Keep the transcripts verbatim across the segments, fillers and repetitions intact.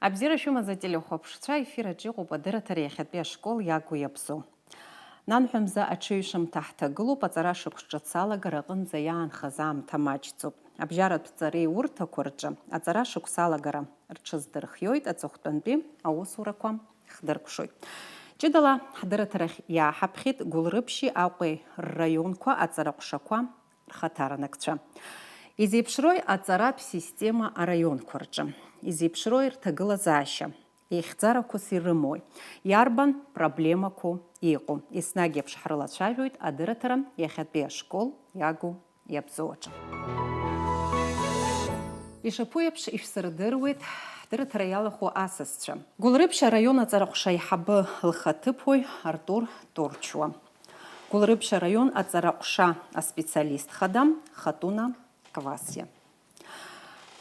Абзиара шәымаз, ателехәаԥшцәа, ефир аҿы иҟоуп адырраҭара иахьатәи ашкол иагу иабзоу. Нанҳәа мза аҽыҩшамҭа ҳҭагылоуп аҵара шықәс ҿыц алагара аҟынӡа иаанхаз аамҭа маҷӡоуп. Абжьаратә ҵареи урҭақәа рҿы аҵара шықәс алагара рҽыздырхиоит, аҵыхәтәантәи аусурақәа хдыркәшоит. Ҷыдала ҳдырраҭарахь иааҳаԥхьеит Гәылрыԥшьи Аҟәеи рраионқәа аҵара ҟәшақәа рхаҭарнакцәа. Изеиԥшрои аҵаратә система араионқәа рҿы? Изеиԥшрои рҭагылазаашьа? Ихьӡарақәас ирымои? Иарбан проблемақәоу иҟоу? Еснагь еиԥш ҳрылацәажәоит адырраҭара иахьатәи ашкол иагу иабзоу аҿы. Ишаԥу еиԥш, ишәсырдыруеит ҳдырраҭара иалахәу асасцәа. Гәылрыԥшь араион аҵара ҟәша аиҳабы лхаҭыԥуаҩ Артур Турчуа. Гәылрыԥшь араион аҵара ҟәша аспециалист хада Хатуна Квасиа.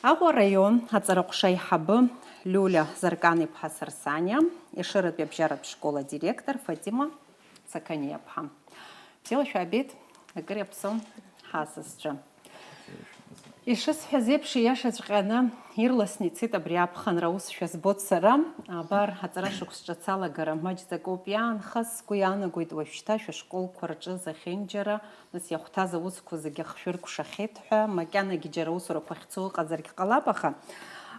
Аҟәа араион аҵара ҟәша аиҳабы Лиуля Заркан-иԥҳа Сарсаниа, Ешыратәи абжьаратә школ адиректор Фатима Цақаниаԥҳа. Бзиала шәаабеит, акыр иаԥсоу ҳасасцәа. Ишысҳәаз еиԥш, ииашаҵәҟьаны ирласны ицеит абри аԥхынра, ус шәызбоит сара. Абар, аҵара шықәс ҿыц алагара маҷӡак ауп иаанхаз, сгәы иаанагоит уажәшьҭа шәышколқәа рҿы зехьынџьара, нас иахәҭаз аусқәа зегьы хшәыркәшахьеит ҳәа, макьанагьы џьара усурақәа ахьцо ыҟазаргь ҟалап, аха,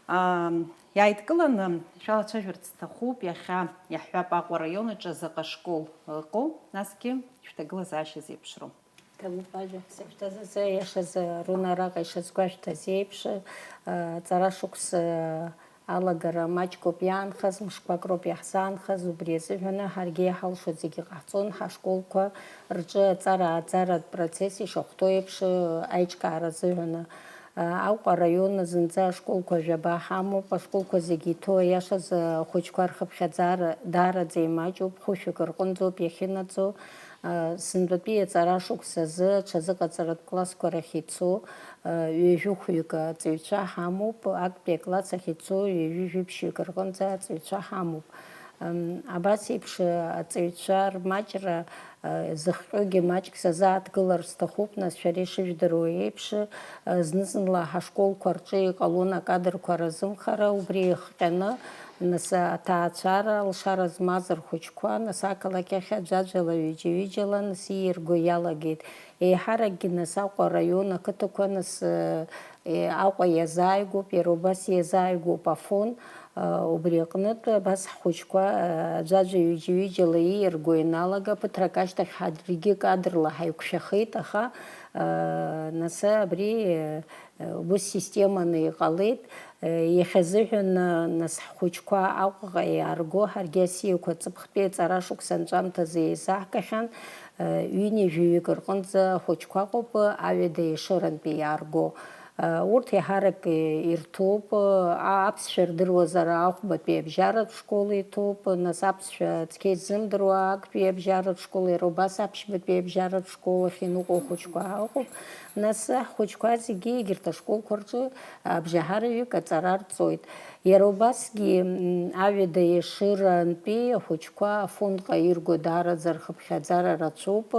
аа, иааидкыланы шәалацәажәарц сҭахуп, иахьа иаҳҳәап Аҟәа араион аҿы заҟа школ ыҟоу, насгьы шәҭагылазаашьа зеиԥшроу. Ҭабуп ажәа сышәҭаз азы, иашазы, Руна, араҟа ишазгәашәҭаз еиԥш, аҵара шықәс алагара маҷк ауп иаанхаз, мышқәак роуп иаҳзаанхаз, убри азыҳәаны ҳаргьы иҳалшо зегьы ҟаҳҵон, ҳашколқәа рҿы аҵара-ааӡаратә процесс ишахәҭоу еиԥш аиҿкаара азыҳәаны. Аҟәа араион зынӡа ашколқәа жәаба ҳамоуп, ашколқәа зегьы иҭоу, аиашаз, ахәыҷқәа рхыԥхьаӡара даараӡа имаҷуп, хәышәҩык рҟынӡоуп иахьынаӡо. Сынтәатәи аҵара шықәс азы аҽазыҟаҵаратә классқәа рахь ицо ҩажәи хәҩык аҵаҩцәа ҳамоуп, актәи акласс ахь ицо ҩажәи жәиԥшьҩык рҟынӡа аҵаҩцәа ҳамоуп. Абас еиԥш аҵаҩцәа рмаҷра зыхҟьогьы маҷк сазааҭгылар сҭахуп, нас, шәара ишыжәдыруа еиԥш, зны-зынла ҳашколқәа рҿы иҟалон акадрқәа разымхара, убри ихҟьаны, нас, аҭаацәара алшара змаз рхәыҷқәа, нас, ақалақь ахь аӡәаӡәала, ҩыџьа-ҩыџьала, нас, ииарго иалагеит. Еиҳаракгьы, нас, Аҟәа араион ақыҭақәа, нас, Аҟәа иазааигәоуп, иара убас иазааигәоуп Афон, убри аҟнытә абас ҳхәыҷқәа аӡәаӡәа ҩыџьа-ҩыџьала ииарго ианалага, ԥыҭрак ашьҭахь ҳаргьы кадрла ҳаиқәшәахеит, аха, нас, абри ус системаны иҟалеит. Иахьазыҳәан, нас, ҳхәыҷқәа Аҟәаҟа иаарго, ҳаргьы асиақәа ҵыԥхтәи аҵара шықәса анҵәамҭазы еизаҳгахьан, ҩынҩажәаҩык рҟынӡа ахәыҷқәа ыҟоуп, аҩада Ешырантәи иаарго. Урҭ иаҳарак ирҭоуп, аԥсшәа рдыруазар ахәбатәи абжьаратә школ иҭоуп, нас аԥсшәа цқьа изымдыруа актәи абжьаратә школ, иара убас аԥшьбатәи абжьаратә школ ахь иныҟәо ахәыҷқәа ыҟоуп. Нас ҳхәыҷқәа зегьы егьырҭ ашколқәа рҿы абжьаҳараҩык аҵара рҵоит. Иара убасгьы, м, аҩада Ешырантәи ахәыҷқәа афондҟа ирго даараӡа рхыԥхьаӡара рацәоуп.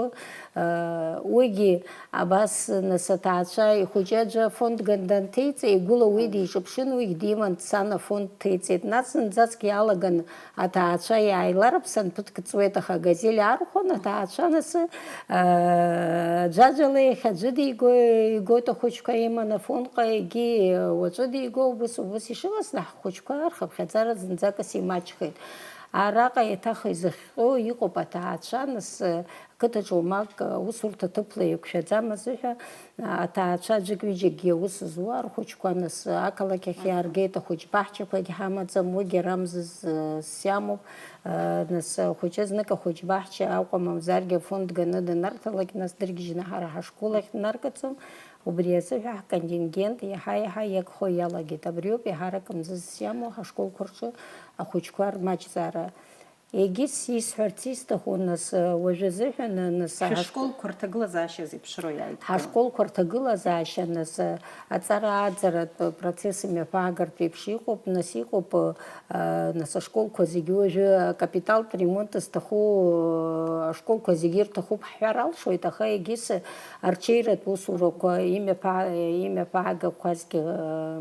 Уигьы абас, нас, аҭаацәа ихәыҷы аӡәы афонд данҭеиҵа, игәыла уи диҿыԥшын, уигь диман дцан афонд дҭеиҵеит. Нас зынӡаск иалаган аҭаацәа иааиларыԥсан, ԥыҭк ҵуеит, аха Газель архәон, аҭаацәа, нас, ӡәаӡәала иахьа аӡәы диго, игоит ахәыҷқәа иман афонҟа, егьи уаҵәы диго, убыс, убыс ишыҟаз, нас ҳхәыҷқәа рхыԥхьаӡара зынӡакас имаҷхеит. Араҟа еиҭах изыхҟьо иҟоуп аҭаацәа, нас, қыҭаҿы уамак аусурҭа ҭыԥла еиқәшәаӡам азыҳәа, аҭаацәа аӡәык-ҩыџьакгьы аус зуа рхәыҷқәа, нас, ақалақь ахь иааргеит, ахәыҷбаҳчақәагь ҳамаӡам, уигьы рамзыз, э, сиамоуп. Э, нас, ахәыҷы знык ахәыҷбаҳча Аҟәа мамзаргьы афонд ганы данарҭалак, нас дыргьежьны ҳара ҳашкол ахь днаргаӡом. Убри азыҳәа ҳконтингент иаҳа-иаҳа иагхо иалагеит. Абриоуп иаҳарак мзызс иамоу ҳашколқәа рҿы ахәыҷқәа рмаҷзаара. Егьыс исҳәарц исҭаху, нас, уажәы азыҳәан, нас, ҳашколқәа рҭагылазаашьа зеиԥшроу иааидкылан. Ҳашколқәа рҭагылазаашьа, нас, аҵара ааӡаратә процесс имҩаԥаагартә еиԥш иҟоуп, нас иҟоуп, нас ашколқәа зегьы уажәы акапиталтә ремонт зҭаху ашколқәа зегьы ирҭахуп ҳҳәар алшоит, аха егьыс арҽеиратә усурақәа имҩаԥаа-, имҩаԥаагақәазгьы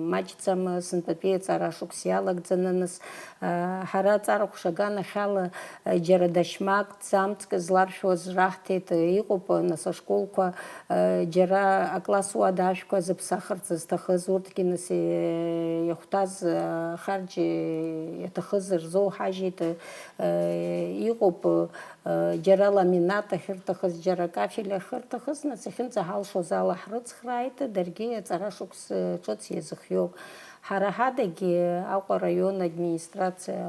маҷӡам, сынтәатәи аҵара шықәс иалагӡаны, нас, Ҳара аҵарахәша аганахьала џьара дашьмак, ӡамцк зларшәуаз раҳҭеит, иҟоуп, нас, ашколқәа, џьара акласс уада ашәқәа зыԥсахырц зҭахыз, урҭгьы, нас, иахәҭаз ахарџь иаҭахыз рзоуҳажьит, иҟоуп, џьара ламинат ахьырҭахыз, џьара кафель ахьырҭахыз, нас, иахьынӡаҳалшоз ала ҳрыцхрааит, даргьы аҵара шықәс ҿыц иазыхиоуп. Ҳара ҳадагьы Аҟәа араион администрациа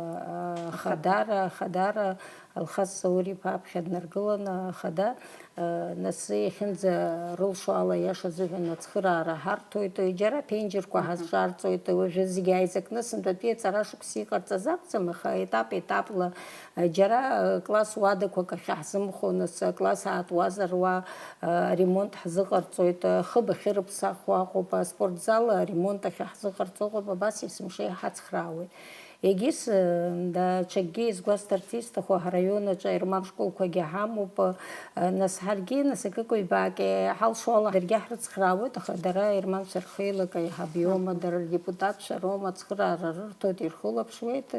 ахадара, ахадара Алхас Заур-иԥа аԥхьа днаргыланы, ахада, нас иахьынӡарылшо ала, иаша азыҳәан ацхыраара ҳарҭоит, џьара аԥенџьырқәа ҳазҿарҵоит, уажәы зегьы ааизакны сынтәатәи аҵара шықәс иҟарҵаз акәӡам, аха етап-етапла, џьара класс уадақәак ахьаҳзымхо, нас акласс аатуазар уа, аремонт ҳзыҟарҵоит, ахыб ахьырыԥсахуа аҟоуп, аспортзал аремонт ахьаҳзыҟарҵо ыҟоуп, абас есымша иҳацхраауеит. Егьыс, даҽакгьы изгәасҭарц исҭаху, ҳраион аҿы аерман школқәагьы ҳамоуп, нас ҳаргьы, нас, акык-ҩбак иҳалшо ала даргьы ҳрыцхраауеит, аха дара аерманцәа рхеилак аиҳаб иоума, дара рдепутатцәа роума, ацхыраара рырҭоит, ирхылаԥшуеит,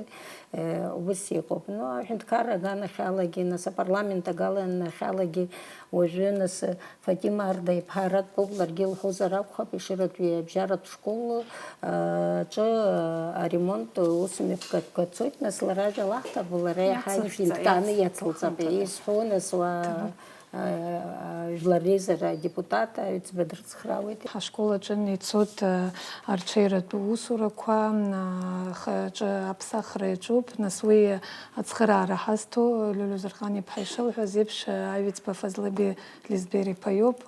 ус иҟоуп. Ну, аҳәынҭқарра аганахьалагьы, нас, апарламент аганахьалагьы уажәы, нас, Фатима Арда-иԥҳа ара дтәоуп, ларгьы илҳәозар акәхап, Ешыратәи абжьаратә школ, а, аҿы, а, аремонт ус мҩаԥгатәқәа цоит, нас лара ажәа лаҳҭап, лара иаҳа иацлышәҵа-, инҭкааны иац-, иацылҵап, хымԥада. Исҳәо, нас уа, Ҭабуп. А, а, жәлар реизара адепутат аҩӡба дрыцхраауеит. Ҳашкол аҿы ицоит, а, арҽеиратә усурақәа, а, х-, аҿы аԥсахра иаҿуп, нас уи ацхыраара ҳазҭо, Лиулиа Зурҟан-иԥҳа ишылҳәаз еиԥш, а, аҩӡба Фазлыби Лизбери-иԥа иоуп.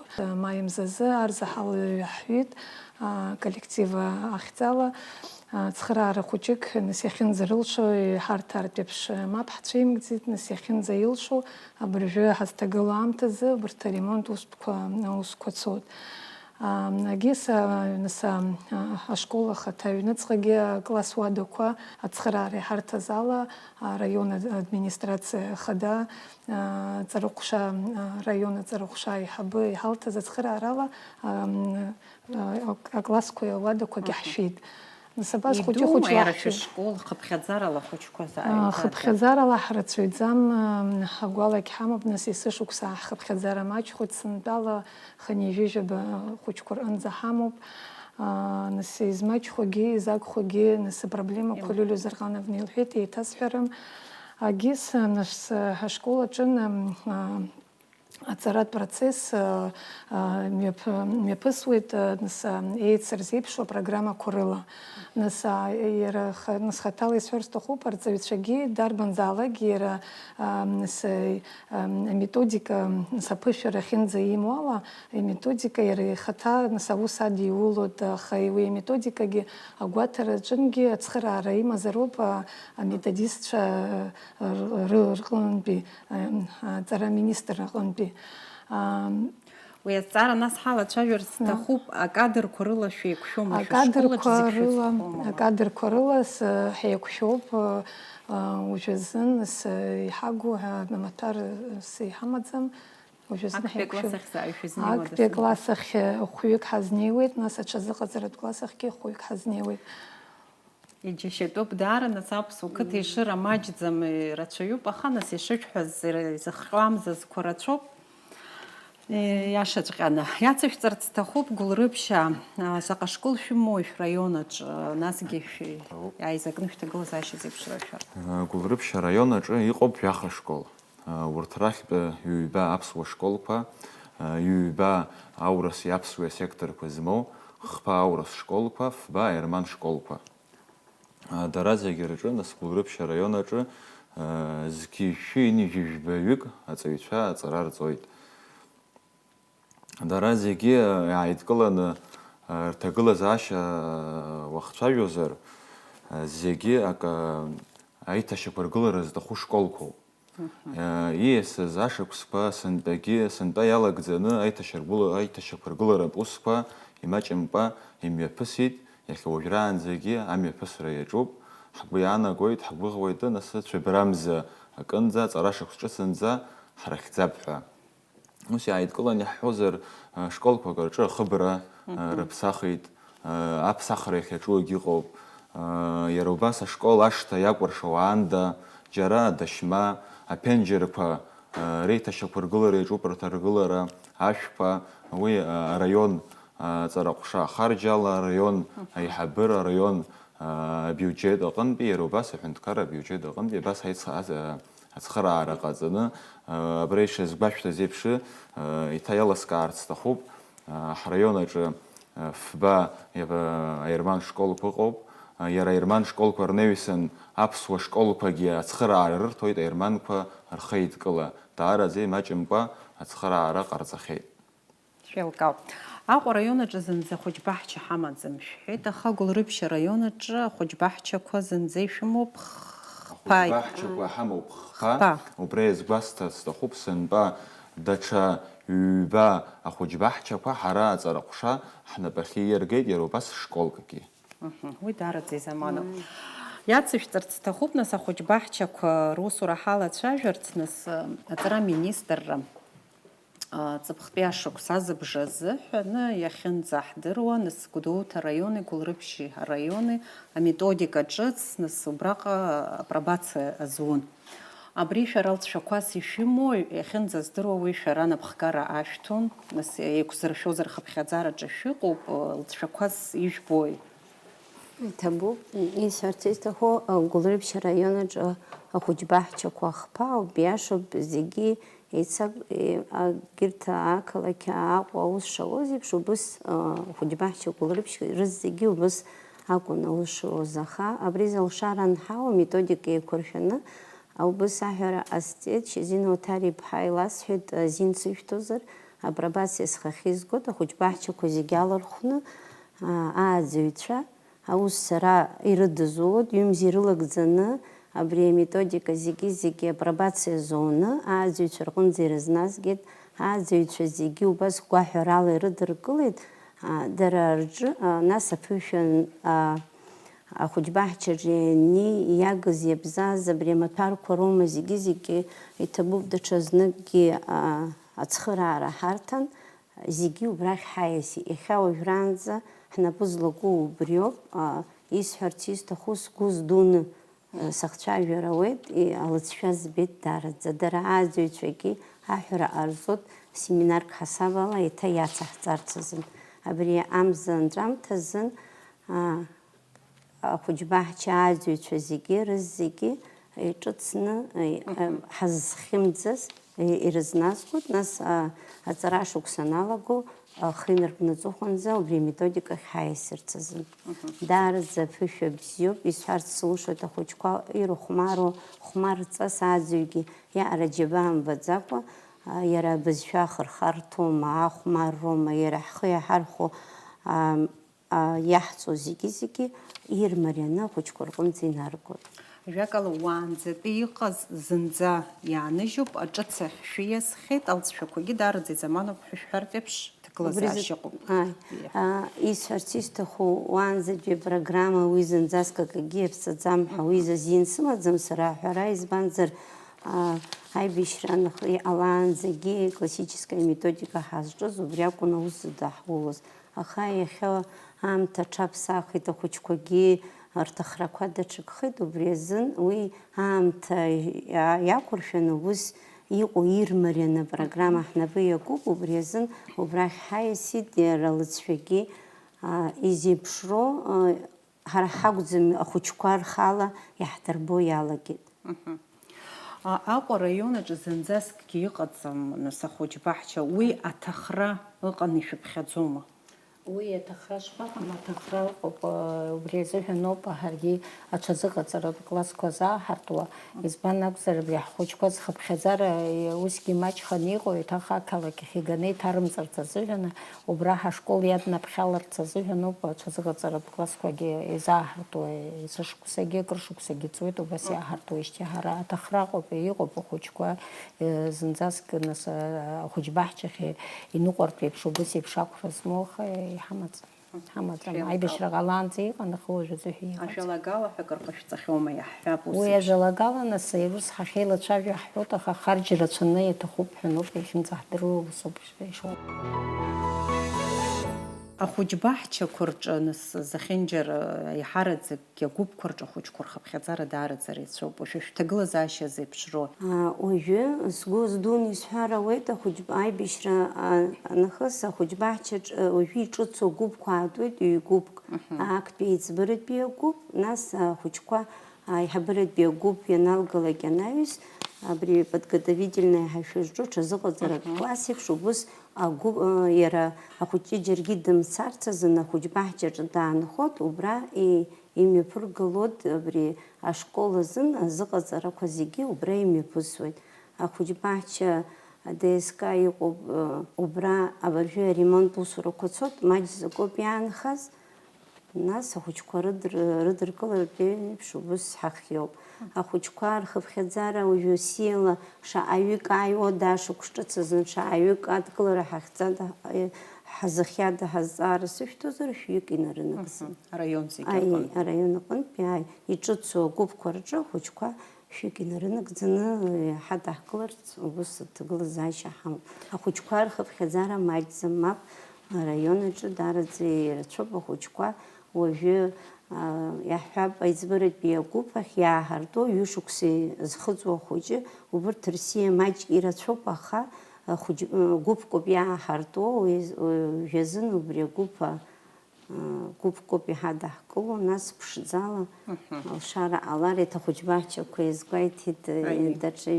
Маи мзазы арзаҳал ҩаҳҩит, а, коллектив ахьӡала. А, цхыраара хәыҷык, нас, иахьынӡарылшо, иҳарҭартә еиԥш, мап ҳцәимгӡеит, нас, иахьынӡаилшо, абыржәы ҳазҭагылоу аамҭазы убарҭ аремонт устәқәа, аусқәа цоит. А, егьыс, а, нас, а, а, ашкол ахаҭа аҩныҵҟагьы акласс уадақәа ацхыраара иҳарҭаз ала, араион ад-, администрациа ахада, а, аҵарахәша, а, араион аҵарахәша аиҳабы иҳалҭаз ацхыраарала, а, м, а, ак-, аклассқәеи ауадақәагьы Мгм. ҳшәеит. Нас абас хәыҷы-хәыҷла Идумоу иара ҳшәеит. Шәышкол хыԥхьаӡарала ахәыҷқәа А, зааҩӡатәи? Хыԥхьаӡарала ҳрацәаҩӡам, а, агәалак ҳамоуп, нас есышықәса ҳхыԥхьаӡара маҷхоит, сынтәала хынҩажәижәаба хәыҷқәа рҟынӡа ҳамоуп. А, нас измаҷхогьы, изагхогьы, нас апроблемақәа Лиулиа Зурҟановна илҳәеит, еиҭасҳәарым. Агьыс, нас, ҳашкол аҿы, м, а, аҵаратә процесс, а, а, мҩаԥ-, мҩаԥысуеит, а, нас, а, еицырзеиԥшу апрограммақәа рыла. Нас, а, иара х-, нас хаҭала исҳәар сҭахуп, арҵаҩцәагьы дарбанзаалакгьы иара, а, нас, а, аметодика, нас, аԥышәара ахьынӡаимоу ала, аметодика иара ихаҭа, нас, аус адиулоит, аха уи аметодикагьы агәаҭара аҿынгьы ацхыраара имазароуп, а, аметодистцәа, а, р-, р-, рҟынтәи, а, аҵара аминистр аҟынтәи. А, Уи азҵаара нас ҳалацәажәарц Да. сҭахуп, акадрқәа рыла шәеиқәшәома, шәышкол аҿ Акадрқәа зегь рыла, шәыцәхома? Акадрқәа рыла с-, ҳаиқәшәоуп, а, уажәазын с-, иҳагу ҳәа амаҭәар, с-, иҳамаӡам. Уажәазын Актәи ҳаиқәшәоуп. Акласс ахь зааҩ шәызнеиуада Актәи сымбо? Акласс ахь хәҩык ҳазнеиуеит, нас аҽазыҟаҵаратә класс ахьгьы хәҩык ҳазнеиуеит. Иџьашьатәуп, даара нас аԥсуа қыҭа ишыра маҷӡам, ирацәаҩуп, аха нас ишышәҳәаз, изыхҟьо амзызқәа рацәоуп. Е, иашаҵәҟьаны. Иацышәҵарц сҭахуп, Гәылрыԥшьа, а, заҟа школ шәымоуи шәраион аҿы, насгьы шәи-, Ҭабуп. Иааизакны шәҭагылазаашьа зеиԥшроу шәара? Э, Гәылрыԥшьа араион аҿы иҟоуп жәаха школ. Э, урҭ рахьтә, э, ҩба аԥсуа школқәа, э, ҩба аурыс аԥсуа секторқәа змоу, хԥа аурыс школқәа, фба аерман школқәа. Дара зегьы рҿы, нас, Гәылрыԥшь араион аҿы, зқьи шәи ҩынҩажәи жәаҩык аҵаҩцәа аҵара рҵоит. Дара зегьы иааидкыланы рҭагылазаашьа уахцәажәозар, зегьы акы аиҭашьақәыргылара зҭаху школқәоуп. Ииасыз ашықәсқәа сынтәагьы, сынтәа иалагӡаны аиҭашьаргәыла-, аиҭашьақәыргыларатә усқәа имаҷымкәа имҩаԥысит, иахьа уажәраанӡагьы амҩаԥысра иаҿуп. Ҳгәы иаанагоит, ҳгәыӷуеит, нас цәыбрамза акынӡа, аҵара шықәс ҿыцынӡа ҳрыхьӡап ҳәа. Ус иааидкылан иаҳҳәозар, школқәак рҿы ахыбра рыԥсахит, аԥсахра иахьаҿугьы ыҟоуп. Иара убас ашкол ашҭа иакәыршоу аанда, џьара адашьма, аԥенџьырқәа реиҭашьақәыргылара иаҿуп рҭаргылара, ашәқәа, уи араион аҵараҟәша ахарџьала, араион аиҳабыра, араион абиуџьет аҟынтәи, иара убас аҳәынҭқарра абиуџьет аҟынтәи абас аиц-, ац-, ацхыраара ҟаҵаны, абра ишазгәашәҭаз еиԥш, еиҭа иаласкаарц сҭахуп. Ҳраион аҿы фба аерман школқәа ыҟоуп. Иара аерман школқәа рнаҩсан аԥсуа школқәагьы ацхыраара рырҭоит, аерманқәа рхеидкыла даараӡа имаҷымкәа ацхыраара ҟарҵахьеит. Шәеилкаауп. Аҟәа араион аҿы зынӡа ахәыҷбаҳча ҳамаӡам шәҳәеит, аха Гәылрыԥшь араион аҿы ахәыҷбаҳчақәа зынӡа ишәымоуп хԥа. Ахәыҷбаҳчақәа ҳамоуп хԥа. Хԥа. Убра иазгәасҭарц сҭахуп, сынтәа даҽа ҩба ахәыҷбаҳчақәа ҳара аҵараҟәша ҳнапахьы ииаргеит, иара убас школкгьы. Мгм. Уи даараӡа изаманоуп. Мм. Иацышәҵарц сҭахуп, нас, ахәыҷбаҳчақәа русура ҳалацәажәарц, нас, аҵара министрра. Ҵыԥхтәи ашықәс азыбжа азыҳәаны иахьынӡаҳдыруа, нас Гәдоуҭа араиони Гәылрыԥшьи араиони аметодика ҿыц, нас убраҟа апробациа азун. Абри шәара лҵшәақәас ишәымоу, иахьынӡаздыруа уи шәара анапхгара ашәҭон, нас еиқәзыршәозар хыԥхьаӡараҿы шәыҟоуп, лҵшәақәас ижәбои? Иҭабуп, исҳәарц исҭаху, Гәылрыԥшь араион аҿы ахәыҷбаҳчақәа хԥа ауп, иашоуп, зегьы еицак-, е-, агьырҭ ақалақь Аҟәа аус шауаз еиԥш, убыс, а, ахәыҷбаҳча Гәылрыԥшь рызегьы убыс акәын аус шауаз, аха абри залшара анҳауа, методика еиқәыршәаны, убыс аҳәара ҟасҵеит, Шьазина Оҭар-иԥҳа иласҳәеит, азин сышәҭозар, апробациа схахьы изгоит, ахәыҷбаҳчақәа зегьы алархәны, а, ааӡаҩцәа, аус сара ирыдызулоит, ҩымзи ирылагӡаны, абри аметодика зегьы-зегьы апробациа зоуны, ааӡаҩцәа рҟынӡа ирызназгеит, ааӡаҩцәа зегьы убас гәаҳәарала ирыдыркылеит, а, дара рҿы, а, нас аԥышәа, а, ахәыҷбаҳчаҿы иани иагыз, иабзаз абри амаҭәарқәа роума зегьы-зегьы иҭабуп даҽазныкгьы, а, ацхыраара ҳарҭан. Зегьы убрахь ҳаиасит. Иахьа уажәраанӡа ҳнапы злаку убриоуп, а, исҳәарц исҭаху сгәы здуны, а, сахцәажәар ауеит, и-, алыҵшәа збеит даараӡа. Дара ааӡаҩцәагьы аҳәара ҟарҵоит, семинарк ҳасабала еиҭа иацаҳҵарц азын. Абри амза анҵәамҭазын, а, ахәыҷбаҳча ааӡаҩцәа зегьы, рызегьы иҿыцны, и-, Мгм. ҳазхьымӡаз, и-, ирызназгоит, нас, а, аҵара шықәса аналаго, ахы инаркны аҵыхәанӡа убри аметодикахь ҳаиасырц азын. Мгм. Даараӡа аԥышәа бзиоуп, исҳәарц сылшоит, ахәыҷқәа ирыхәмаруа, хәмаррҵас ааӡаҩгьы иаара џьабаа мбаӡакәа, а, иара абызшәа ахырхарҭоума, ахәмарроума, иара ҳхы иаҳархәо, а, а, иаҳҵо зегьы-зегьы ирмарианы ахәыҷқәа рҟынӡа инаргоит. Ажәакала, уаанӡатәи иҟаз зынӡа иааныжьуп, аҿыц ахь шәиасхьеит, алҵшәақәагьы даараӡа изаманоуп ҳәа шәҳәартә еиԥш, Убри зегь-, ҭагылазаашьа ыҟоуп. Ааи. Иа. А, исҳәарц исҭаху, уаанӡатәи апрограмма уи зынӡаск акгьы иаԥсаӡам ҳәа, уи Мгм. азин сымаӡам сара аҳәара, избанзар, а, аибашьра анахь иҟалаанӡагьы классическая методика ҳазҿыз убри акәын аус зыдаҳулоз. Аха иахьа аамҭа аҽаԥсахит, ахәыҷқәагьы рҭахрақәа даҽакхеит, убри азын уи аамҭа иа-, иақәыршәаны ус иҟоу ирмарианы апрограмма ҳнапы иакуп, убри азын убрахь ҳаиасит, иара лыҵшәагьы, а, изеиԥшроу, а, ҳара ҳакәӡам, ахәыҷқәа рхала иаҳдырбо иалагеит. Мгм. А, Аҟәа араион аҿы зынӡаскгьы иҟаӡам, нас, ахәыҷбаҳча, уи аҭахра ыҟан ишәыԥхьаӡома? Уи аҭахра шԥаҟам, аҭахра ыҟоуп, убри азыҳәан ауп ҳаргьы аҽазыҟаҵаратә классқәа азааҳартуа. Избан акәзар, абри ҳхәыҷқәа зхыԥхьаӡара усгьы имаҷханы иҟоу, еиҭах ақалақь ахь иганы иҭарымҵарц азыҳәан, убра ҳашкол иаднаԥхьаларц азыҳәан ауп аҽазыҟаҵаратә классқәагьы изааҳартуа, есышықәсагьы, акыр шықәсагьы ҵуеит убас иааҳартуеижьҭеи ҳара. Аҭахра ыҟоуп, иҟоуп ахәыҷқәа, зынӡаск нас ахәыҷбаҳчахь иныҟәартә еиԥш убыс еиԥш ақәра змоу, аха иҳамаӡам. Ҳамаӡам. Аибашьра ҟалаанӡа иҟан, аха уажәазыҳәа иҟаӡам. Ажәалагала ҳәа акыр ҟашәҵахьоума, иаҳҳәап, ус еиԥш. Уи ажәалагала, нас, ус ҳахьеилацәажәо ҳҳәоит, аха харџь рацәаны иаҭахуп ҳәа ноуп, иахьынӡаҳдыруа усоуп ишуҳәо. Ахәыҷбаҳчақәа рҿы, нас, зехьынџьара, еиҳараӡакгьы агәыԥқәа рҿы ахәыҷқәа рхыԥхьаӡара даараӡа реицәоуп. Уажәы шәҭагылазаашьа зеиԥшроу? А, уажәы сгәы здуны исҳәар ауеит, ахәыҷб-, аибашьра, а, нахыс ахәыҷбаҳчаҿ, а, уажәы иҿыцу агәыԥқәа аатуеит, ҩ-гәыԥк, актәи аиҵбыратәи агәыԥ, нас ахәыҷқәа аиҳабыратәи агәыԥ ианалгалак анаҩс, абри подготовительное ҳәа шәызҿу ҽазыҟаҵаратә класс еиԥш, убыс агәы-, а, иара ахәыҷы џьаргьы дымцарц азын ахәыҷбаҳчаҿы даанхоит, убра и-, имҩаԥыргалоит абри ашкол азын азыҟаҵарақәа зегьы убра имҩаԥысуеит. Ахәыҷбаҳча, ДСК иҟоуп, убра абыржәы аремонт усурақәа цоит, маҷӡакоуп иаанхаз. Нас ахәыҷқәа рыдр-, рыдыркыларатә еиԥш убыс ҳахиоуп. Ахәыҷқәа рхыԥхьаӡара уажәы сиала шаҟаҩык ааиуа, даашықәс ҿыц азын шаҟаҩык адкылара ҳахьӡада, ҳазыхиада ҳазҵаара сышәҭозар, шәҩык инарынагӡан. Араион зегьы аҟынтә. Араион аҟынтәи, ааи, иҿыцу агәыԥқәа рҿы ахәыҷқәа шәҩык инарынагӡаны иҳадаҳкыларц убыс аҭагылазаашьа ҳамоуп. Ахәыҷқәа рхыԥхьаӡара маҷӡам, мап, араион аҿы даараӡа ирацәоуп ахәыҷқәа. Уажәы, а, иаҳҳәап, аиҵбыратәи агәыԥ ахь иааҳарту ҩышықәса зхыҵуа ахәыҷы, убырҭ рсиа маҷк ирацәоуп, аха, а, хәыҷ-, ы, гәыԥкоуп иааҳарту, уи з-, уи жәазын убри агәыԥ, а, гәыԥкоуп иҳадаҳкыло, нас ԥшӡала алшара ҟалар, еиҭа хәыҷбаҳчақәа иазгәеиҭеит, э, даҽа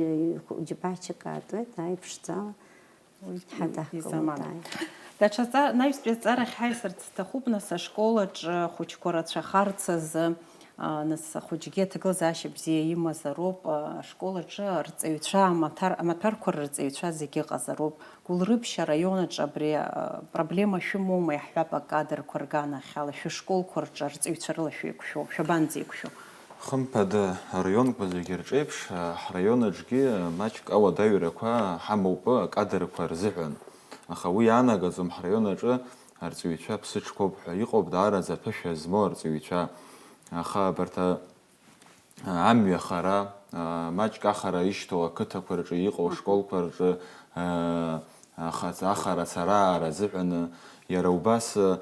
хәыҷбаҳчак аатуеит, ааи, ԥшӡала ҳадаҳкылоит, ааи. Даҽа ҵа-, анаҩстәи аҵарахь ҳаисырц сҭахуп, нас, ашкол аҿы ахәыҷқәа рацәахарц азы, а, нас, ахәыҷгьы аҭагылазаашьа бзиа имазароуп, а, ашкол аҿы арҵаҩцәа амаҭәар-, амаҭәарқәа рырҵаҩцәа зегьы ыҟазароуп. Гәылрыԥшь араион аҿы абри, а, проблема шәымоума, иаҳҳәап, акадрқәа рганахьала, шәышколқәа рҿы арҵаҩцәа рыла шәеиқәшәо, шәабанӡеиқәшәо? Хымԥада, араионқәа зегьы рҿеиԥш, а, ҳраион аҿгьы маҷк ауадаҩрақәа ҳамоуп акадрқәа рзыҳәан. Аха уи иаанагаӡом ҳраион аҿы арҵаҩцәа ԥсыҽқәоуп ҳәа, иҟоуп даараӡа аԥышәа змоу арҵаҩцәа. Аха абарҭ, а, амҩа хара, а, маҷк ахара ишьҭоу ақыҭақәа рҿы иҟоу, ашколқәа рҿы, а, ахац-, ахара ацара аара азыҳәаны, иара убас, а,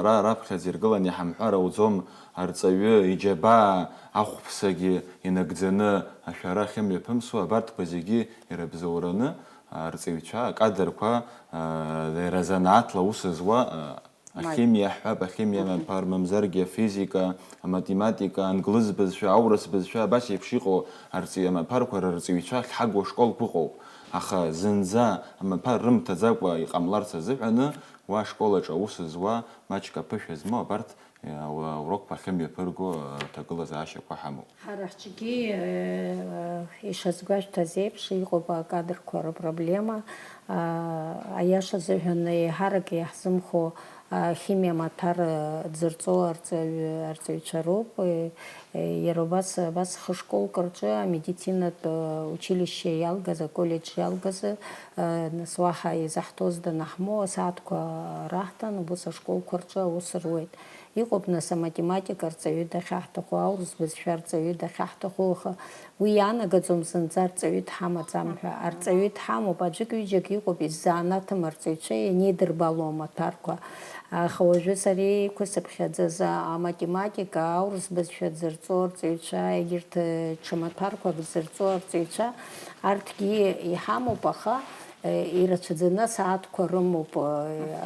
ра-, раԥхьаӡа иргыланы иҳамҳәар ауӡом, арҵаҩы иџьабаа ахәԥсагьы инагӡаны ашәара ахьымҩаԥымсуа, абарҭқәа зегьы ирыбзоураны, арҵаҩцәа, акадрқәа, а, иара занааҭла аус зуа, а, Ахимиа ҳҳәап, ахимиа амаҭәар, мамзаргьы афизика, аматематика, англыз бызшәа, аурыс бызшәа, абас еиԥш иҟоу арҵаҩ-, амаҭәарқәа рырҵаҩцәа ахьҳагу ашколқәа ыҟоуп. Аха зынӡа амаҭәар рымҭаӡакәа иҟамларц азыҳәаны, уа ашкол аҿы аус зуа, маҷк аԥышәа змоу абарҭ, а, урокқәа ахьымҩаԥырго, а, ҭагылазаашьақәа ҳамоуп. Ҳара ҳҿгьы, э, ишазгәашәҭаз еиԥш, иҟоуп акадрқәа рыпроблема. А, аиаша азыҳәан, еиҳарак иаҳзымхо, а, химиа амаҭәар, э, дзырҵо арҵаҩ-, арҵаҩцәа роуп. Э, э, иара убас, абас хышколк рҿы амедицинатә, э, училище иалгаз, аколлеџь иалгаз, э, нас уаҳа изаҳҭоз данаҳмоу, асааҭқәа раҳҭан, убыс ашколқәа рҿы аус руеит. Иҟоуп, нас, аматематика арҵаҩы дахьаҳҭаху, аурыс бызшәа арҵаҩы дахьаҳҭаху, аха уи иаанагаӡом зынӡа арҵаҩы дҳамаӡам ҳәа. Арҵаҩы дҳамоуп, аӡәык-ҩыџьак иҟоуп, иззаанаҭым арҵаҩцәа ианидырбало амаҭәарқәа. Аха уажәы сара еиқәысыԥхьаӡаз аматематика, аурыс бызшәа дзырҵо арҵаҩцәа, егьырҭ, ы, ҽа маҭәарқәак дзырҵо арҵаҩцәа, арҭгьы иҳамоуп, аха Ирацәаӡаны асааҭқәа рымоуп,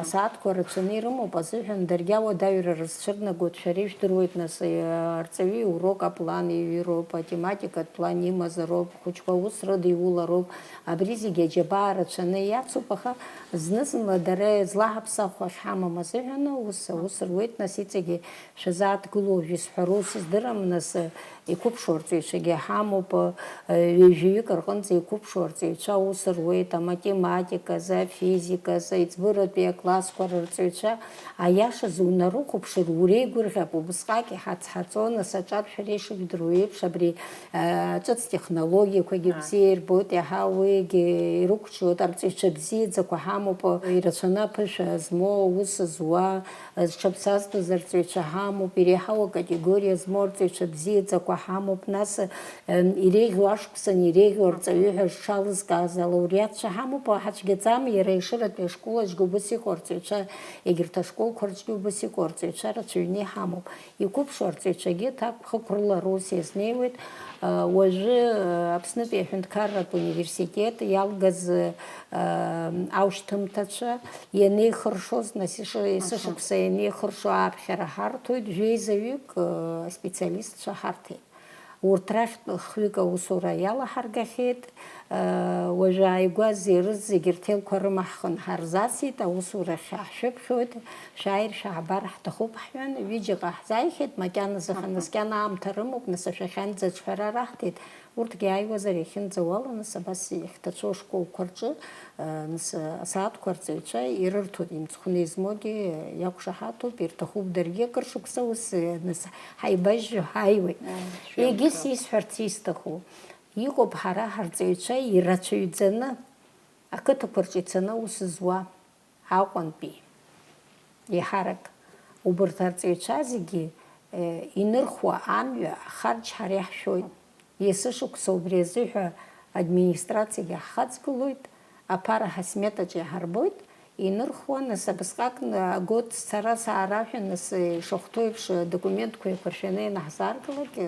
асааҭқәа рацәаны ирымоуп азыҳәан, даргьы ауадаҩра рызцәырнагоит, шәара ижәдыруеит, нас, арҵаҩы иурок аплан иҩыроуп, атематикатә план имазароуп, ахәыҷқәа аус рыдиулароуп, абри зегьы аџьабаа рацәаны иацуп, аха зны-зынла дара злаҳаԥсахуа ахьҳамам азыҳәан аус, аус руеит, нас иҵегьы шәазааҭгылоу уажә исҳәароу сыздырам, нас, Иқәыԥшу арҵаҩцәагьы ҳамоуп, ҩажәаҩык рҟынӡа иқәыԥшу арҵаҩцәа аус руеит, аматематиказы, афизиказы, аиҵбыратәи аклассқәа рырҵаҩцәа, аиашазы унарыхәаԥшыр, уреигәырӷьап, убысҟак иҳацҳаҵон, нас аҿар шәара ишыжәдыруа еиԥш, абри, ы, ҿыц технологиақәагьы бзиа ирбоит, иаҳа уигьы ирықәҿиоит, арҵаҩцәа бзиаӡақәа ҳамоуп, ирацәаны аԥышәа змоу, аус зуа, Зҽаԥсазтәыз арҵаҩцәа ҳамоуп, иреиҳау акатегориа змоу арҵаҩцәа бзиаӡақәа ҳамоуп, нас, ем, иреиӷьу ашықәсан иреиӷьу арҵаҩы ҳәа зҽалызкааз алауреатцәа ҳамоуп, ҳацәгьаӡам, иара Ешыратәи ашкол аҿгьы убыс иҟоу арҵаҩцәа, егьырҭ ашколқәа рҿгьы убыс иҟоу арҵаҩцәа рацәаҩны иҳамоуп. Иқәыԥшу арҵаҩцәагьы ҭакԥхықәрыла рус иазнеиуеит. Уажәы Аԥснытәи аҳәынҭқарратә университет иалгаз аушьҭымҭацәа ианеихыршоз, нас иши-, есышықәса ианеихыршо ааԥхьара ҳарҭоит, жәеизаҩык аспециалистцәа ҳарҭеит. Урҭ рахьтә хҩык аусура иалаҳаргахьеит. Уажәы ааигәа зирыз зегьы рҭелқәа рыма ҳхын ҳарзасит, аусурахь ҳшәыԥхьоит, шәааир шәаҳбар ҳҭахуп ҳҳәан, ҩыџьа ҟаҳзааихьеит, макьаназы, аха наскьана аамҭа рымоуп, нас ашәахьанӡа аҿҳәара раҳҭеит. Урҭгьы ааиуазар иахьынӡауала, нас абас иахьҭацәу ашколқәа рҿы, нас асааҭқәа арҵаҩцәа ирырҭоит, имцхәны измоугьы иақәшаҳаҭуп, ирҭахуп даргьы акыр шықәса ус, нас ҳаибажьжьо ҳааиуеит. Егьыс исҳәарц исҭаху, иҟоуп ҳара ҳарҵаҩцәа ирацәаҩӡаны ақыҭақәа рҿы ицаны аус зуа. Аҟәантәи. Еиҳарак убарҭ арҵаҩцәа зегьы, э, инырхуа амҩа ахарџь ҳара иаҳшәоит. Есышықәса убри азыҳәа администрациагьы ҳхаҵгылоит, аԥара ҳасметаҿ иаҳарбоит, инырхуа, нас абысҟак, ы, агод сцара саара ҳәа, нас, э, ишахәҭоу еиԥш, э, документқәа еиқәыршәаны ианаҳзааргалак, э,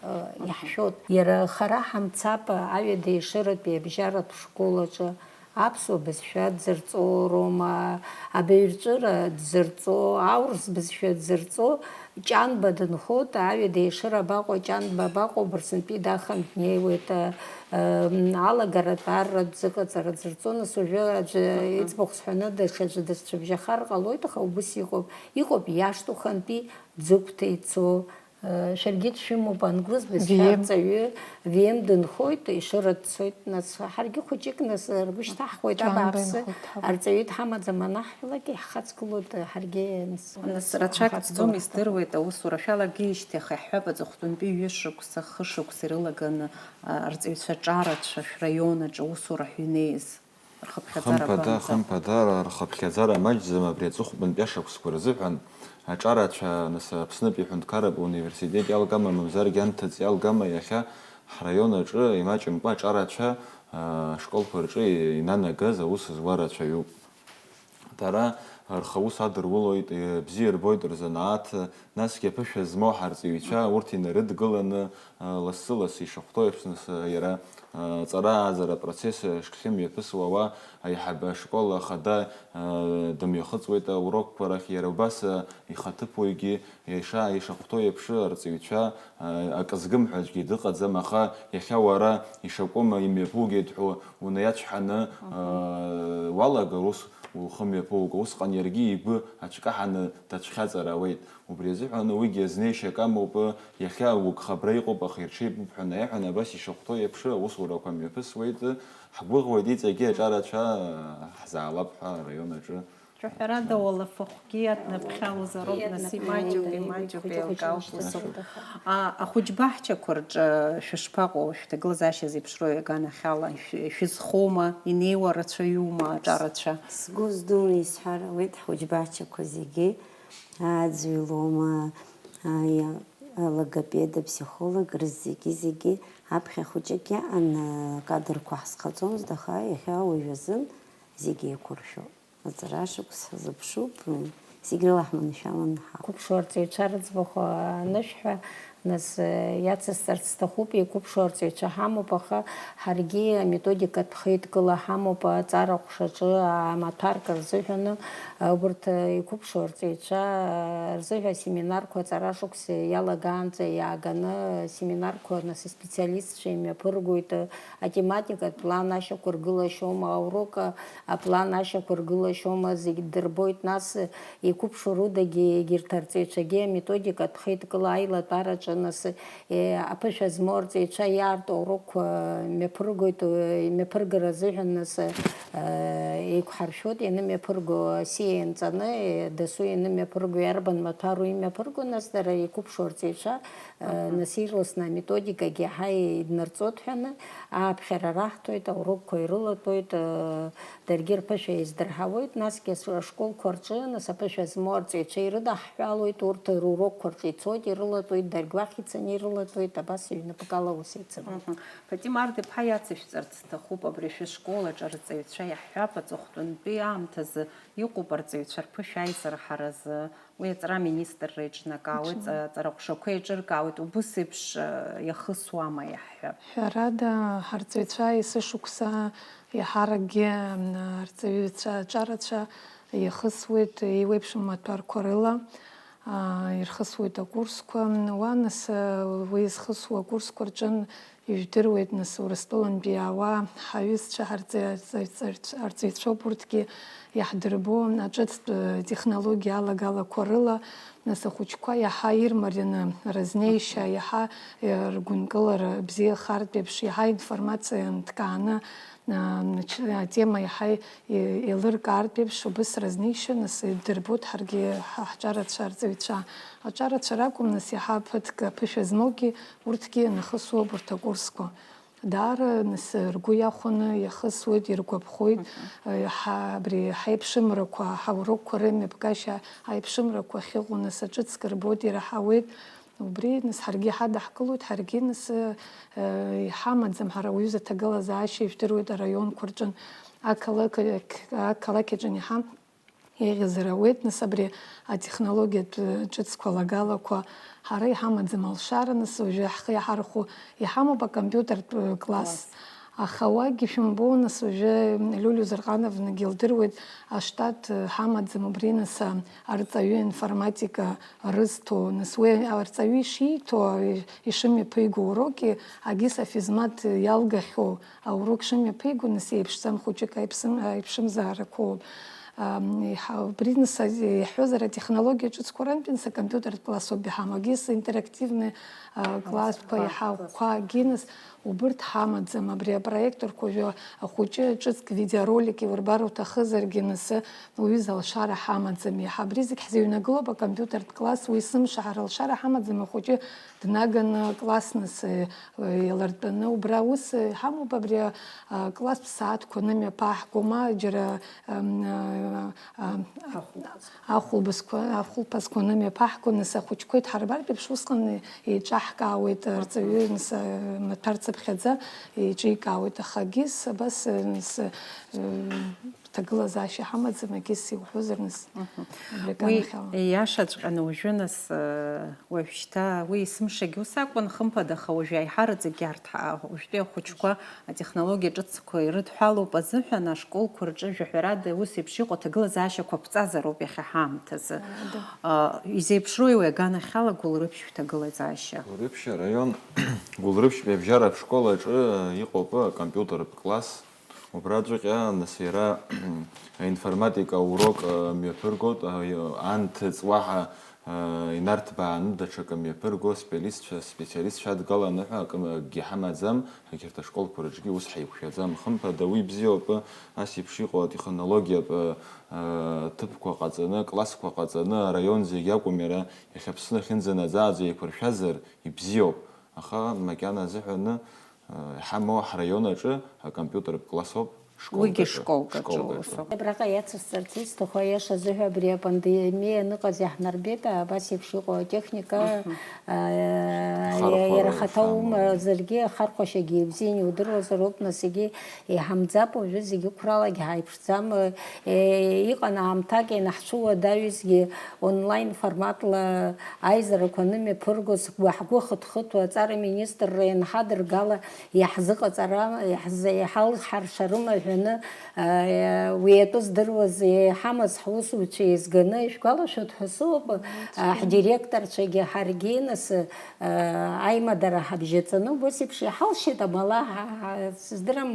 э, иаҳшәоит. Иара хара ҳамцапа Аҩада Ешыратәи абжьаратә школ аҿы Аԥсуа бызшәа дзырҵо, Рома абаҩрҵәыра дзырҵо, аурыс бызшәа дзырҵо, Ҷанба дынхоит, Аҩада Ешыра абаҟоу, Ҷанба абаҟоу, Барсынтәи дахан днеиуеит, а, м, алагаратә арратә зыҟаҵара дзырҵо, нас уажәы аӡәы иӡбахә сҳәаны даҽаӡәы дысцәыбжьахар ҟалоит, аха убыс иҟоуп, иҟоуп иашҭа ухантәи Ӡыгәҭа ицо, Шәаргьы дшәымоуп, англыз бызшәа арҵаҩы, В М дынхоит, Ешыра дцоит, нас, ҳаргьы хәыҷык, нас, ргәы шьҭаҳхуеит, абааԥсы, арҵаҩы дҳамаӡам анаҳҳәалак, иаҳхаҵгылоит, ҳаргьы, нас, нас, рацәак ҳахаҵгылоит. Ҵӡом, издыруеит, аусура шәалагеижьҭеи, аха иаҳҳәап, аҵыхәтәантәи ҩышықәса, хышықәса ирылаганы, а, арҵаҩцәа ҿарацәа шәраион аҿы аусура ҳәа инеиз. Рхыԥхьаӡара Хымԥада, гәамҵ. Хымԥада, рхыԥхьаӡара маҷӡам абри аҵыхәтәантәи ашықәсқәа рзыҳәан аҿарацәа, нас, Аԥснытәи аҳәынҭқарратә университет иалгама, мамзаргьы анҭыҵ иалгама, иахьа ҳраион аҿы имаҷымкәа аҿарацәа, а, ашколқәа рҿы инанагаз аус зуа рацәаҩуп. Дара рхы аус адырулоит, бзиа рбоит рзанааҭ, насгьы аԥышәа змоу ҳарҵаҩцәа урҭ инарыдгыланы, Лассы-лассы ишахәҭоу еиԥш, нас, иара, аҵара-аазара апроцесс шхьымҩаԥысуа ауа, аиҳабы ашкол ахада дымҩахыҵуеит аурокқәа рахь, иара убас ихаҭыԥуаҩгьы, иаша ишахәҭоу еиԥш, арҵаҩцәа, акы згым ҳәа аӡәгьы дыҟаӡам, аха иахьа уара ишакәым имҩаԥугеит ҳәа унаиацәҳаны, уалагар, ус ухы мҩаԥуго, усҟан иаргьы игәы ацәкаҳаны дацәхьаҵыр ауеит. Убри азыҳәан уигьы азнеишьак амоуп, иахьа угхабра иҟоуп, аха ирҽеибуп ҳәа наиҳәан, абас ишахәҭоу еиԥш, аусурақәа мҩаԥысуеит, ҳгәыӷуеит иҵегьы аҿарацәа ҳзаалап ҳәа араион аҿы. Ҳәарада, уалафахәгьы аднаԥхьалозароуп, нас, имаҷуп, имаҷуп, еилкаауп ус. А, ахәыҷбаҳчақәа рҿы шәышԥаҟоу, шәҭагылазаашьа зеиԥшроу иаганахьала, шә-, шәызхоума, инеиуа рацәаҩума аҿарацәа? Сгәы здуны исҳәар ауеит, ҳхәыҷбаҳчақәа зегьы, Аӡәы илоума, аиа-, алогопед, апсихолог, рызегьы-зегьы аԥхьа хәыҷык иаан, акадрқәа ҳзхаҵомызт, аха иахьа уажәазын зегьы еиқәыршәоуп. Аҵара шықәс ҳазыԥшуп, зегь рыла ҳманшәаланы ҳаҟоуп. Қәыԥшу арҵаҩцәа рыӡбахә анышәҳәа, Нас, э, иацысҵарц сҭахуп, еиқәыԥшу арҵаҩцәа ҳамоуп, аха ҳаргьы аметодикатә хеидкыла ҳамоуп, аҵара ҟәшаҿы амаҭәарк рзыҳәаны, э, убырҭ, э, еиқәыԥшу арҵаҩцәа, э, рзыҳәа асеминарқәа аҵара шықәса иалагаанӡа иааганы, э, семинарқәа нас специалистцәа имҩаԥыргоит, э, атематикатә план ашьақәыргылашьоума, аурок, э, аплан ашьақәыргылашьоума, зегь дырбоит, нас, э, Иқәыԥшу рудагьы егьырҭ арҵаҩцәагьы аметодикатә хеидкыла аилатәараҿы нас, е, аԥышәа змоу арҵаҩцәа иаарту аурокқәа мҩаԥыргоит, е, имҩаԥыргара азыҳәан нас, е, еиқәҳаршәоит, ианымҩаԥырго асиа ианҵаны, е, дасу ианымҩаԥырго иарбан маҭәару имҩаԥырго, нас дара иқәыԥшу арҵаҩцәа, е, Мгм. нас ирласны аметодикагьы иаҳа иднарҵоит ҳәаны, ааԥхьара раҳҭоит, аурокқәа ирылатәоит, е, Даргьы рԥышәа еиздырҳауеит, насгьы ас-, ашколқәа рҿы, нас, аԥышәа змоу арҵаҩцәа ирыдаҳҳәалоит, урҭ рурокқәа рҿы ицоит, ирылатәоит, даргь уахь ицаны ирылатәоит, абас ҩнапыкала аус еицыруеит. Мгм. Фатима Арда-иԥҳа, иацышәҵарц сҭахуп, абри шәышкол аҿы арҵаҩцәа иаҳҳәап, аҵыхәтәантәи аамҭазы иҟоуп арҵаҩцәа рԥышәа аизырҳаразы, Уи аҵара аминистрра еиҿнакаауеит, Аҿны. Аҵара ҟәшақәа еиҿыркаауеит, убыс еиԥш, э, иахысуама иаҳҳәап? Ҳәарада, ҳарҵаҩцәа есышықәса иаҳаракгьы, м, арҵаҩцәа аҿарацәа иахысуеит еиуеиԥшым маҭәарқәа рыла, а, ирхысуеит акурсқәа. Уа нас, э, уи зхысуа акурсқәа рҿын Ижәдыруеит, нас, Урыстәылантәи иаауа ҳаҩызцәа ҳарҵаҩ-, ҳарҵаҩцәоуп, урҭгьы иаҳдырбо аҿыцтә технологиа алагалақәа рыла, нас, ахәыҷқәа иаҳа ирмарианы разнеишьа, иаҳа, э, ргәынкылара бзиахартә еиԥш, иаҳа информациа нҭкааны, а, нач-, атема иаҳа е-, еилыркаартә еиԥш, убыс разнеишьа, нас, идырбоит ҳаргьы ҳа-, ҳҿарацәа, арҵаҩцәа. Аҿарацәа ракәым, нас, иаҳа ԥыҭк аԥышәа змоугьы, урҭгьы ианахысуа абарҭ акурсқәа. Даара, нас, ргәы иахәаны иахысуеит, иргәаԥхоит, Мгм. э, ҳа-, абри ҳаиԥшымрақәа, ҳаурокқәа рымҩаԥгашьа аиԥшымрақәа ахьыҟоу, нас, аҿыцк рбоит, ираҳауеит. Убри, нас, ҳаргьы иҳадаҳкылоит, ҳаргьы, нас, э, иҳамаӡам ҳара уаҩы аҭагылазаашьа ижәдыруеит араионқәа рҿын, ақалақь, ақалақь аҿын иҳа-, еиӷьызар ауеит, нас, абри атехнологиатә ҿыцқәа лагалақәа ҳара иҳамаӡам алшара, нас, уажәы ҳхы иаҳархәо иҳамоуп акомпиутертә класс. Класс. Аха уагьы шәымбо, нас, уажәы Лиулиа Зырҟановнагьы илдыруеит, аштат ҳамаӡам убри, нас, арҵаҩы информатика рызҭо, нас, уи арҵаҩы ишиҭо, ишымҩаԥиго аурок, агьыс афизмаҭ иалгахьоу аурок шымҩаԥиго, нас, еиԥшӡам хәыҷык аиԥсым-, аиԥшымзаарақәоуп. Ам, иҳа-, убри, нас, иаҳҳәозар, атехнологиа ҿыцқәа рынтәи, нас, акомпиутертә классоуп иҳамоу, агьыс интерактивный, а, классқәа, классқәа, иҳа-, класс. Қәагьы, нас, убырҭ ҳамаӡам. Абри апроекторқәа уажәы ахәыҷы ҿыцк видеоролик иурбар уҭахызаргьы, нас, уҩыза алшара ҳамаӡам. Иаҳа абри зегь ҳзыҩнагылоуп, акомпиутертә класс, уи есымша ҳара алшара ҳамаӡам, ахәыҷы днаганы класс, нас, э, иалыртәаны. Убра ус, э, ҳамоуп, абри, а, класстә сааҭқәа нымҩаԥаҳгома, џьара, ам, а, а, Ахәылԥаз. Ахәылбазқәа, ахәылԥазқәа нымҩаԥаҳго, нас, ахәыҷқәа идҳарбартә еиԥш, усҟан еиҿаҳкаауеит, арҵаҩы, нас, а, маҭәар цыԥхьаӡа еиҿикаауеит, аха агьыс абас, а, нас, а, ҭагылазаашьа ҳамаӡам, агьыс иуҳәозар, нас, Мгм. абри Уи аганахьала. Иашаҵәҟьаны уажәы, нас, а, уажәшьҭа уи есымшагьы ус акәын, хымԥада, аха уажәы аиҳараӡакгьы арҭ, а, уажәтәи ахәыҷқәа атехнологиа ҿыцқәа ирыдҳәалоуп азыҳәан, ашколқәа рҿы, жәаҳәарада, ус еиԥш иҟоу аҭагылазаашьақәа ԥҵазароуп иахьа ҳаамҭазы. Ада. А, изеиԥшроуи уи аганахьала Гәылрыԥшь шәҭагылазаашьа? Гәылрыԥшь араион, Гәылрыԥшьтәи абжьаратә школ аҿы иҟоуп акомпиутертә класс. Убраҵәҟьа, нас, иара аинформатика аурок, а, мҩаԥыргоит, а, анҭыҵ уаҳа Инарҭбааны даҽакы мҩаԥырго специалистцәа, специалистцәа адгаланы ҳәа акы, акгьы ҳамаӡам, егьырҭ ашколқәа рыҿгьы ус ҳаиқәшәаӡам. Хымԥада, уи бзиоуп, ас еиԥш иҟоу атехнологиатә, э, ҭыԥқәа ҟаҵаны, классқәа ҟаҵаны, араион зегь акәым, иара иахьа Аԥсны ахьынӡанаӡааӡо еиқәыршәазар ибзиоуп, аха макьана азыҳәаны, э, иҳамоу ҳраион аҿы акомпиутертә классоуп. Уигьы школкаҿы усоуп. Абраҟа иацысҵарц исҭаху, аиаша азыҳәа, абри апандемиа аныҟаз иаҳнарбеит, абас еиԥш иҟоу атехника, аа, иара хаҭа умазаргьы, ахархәашьагьы ибзианы иудыруазароуп, нас егьи иҳамӡап, уажәы зегьы қәралагьы ҳаиԥшӡам, е, иҟан аамҭак ианаҳцәуадаҩызгьы онлайн форматла аизарақәа анымҩаԥыргоз, ҳгәы хыҭхыҭуа, аҵара министрра ианҳадыргала, иаҳзыҟаҵара, иаҳзы-, иҳалҳаршарыма ҳәаны, а, уи атәы здыруаз иҳамаз ҳусуцәа еизганы, ишәгәалашәоит ҳәа сыҟоуп, а, ҳдиректорцәагьы ҳаргьы, нас, а, аимадара ҳабжьаҵаны, убас еиԥш иҳалшеит, амала, ҳа, ҳа, сыздырам,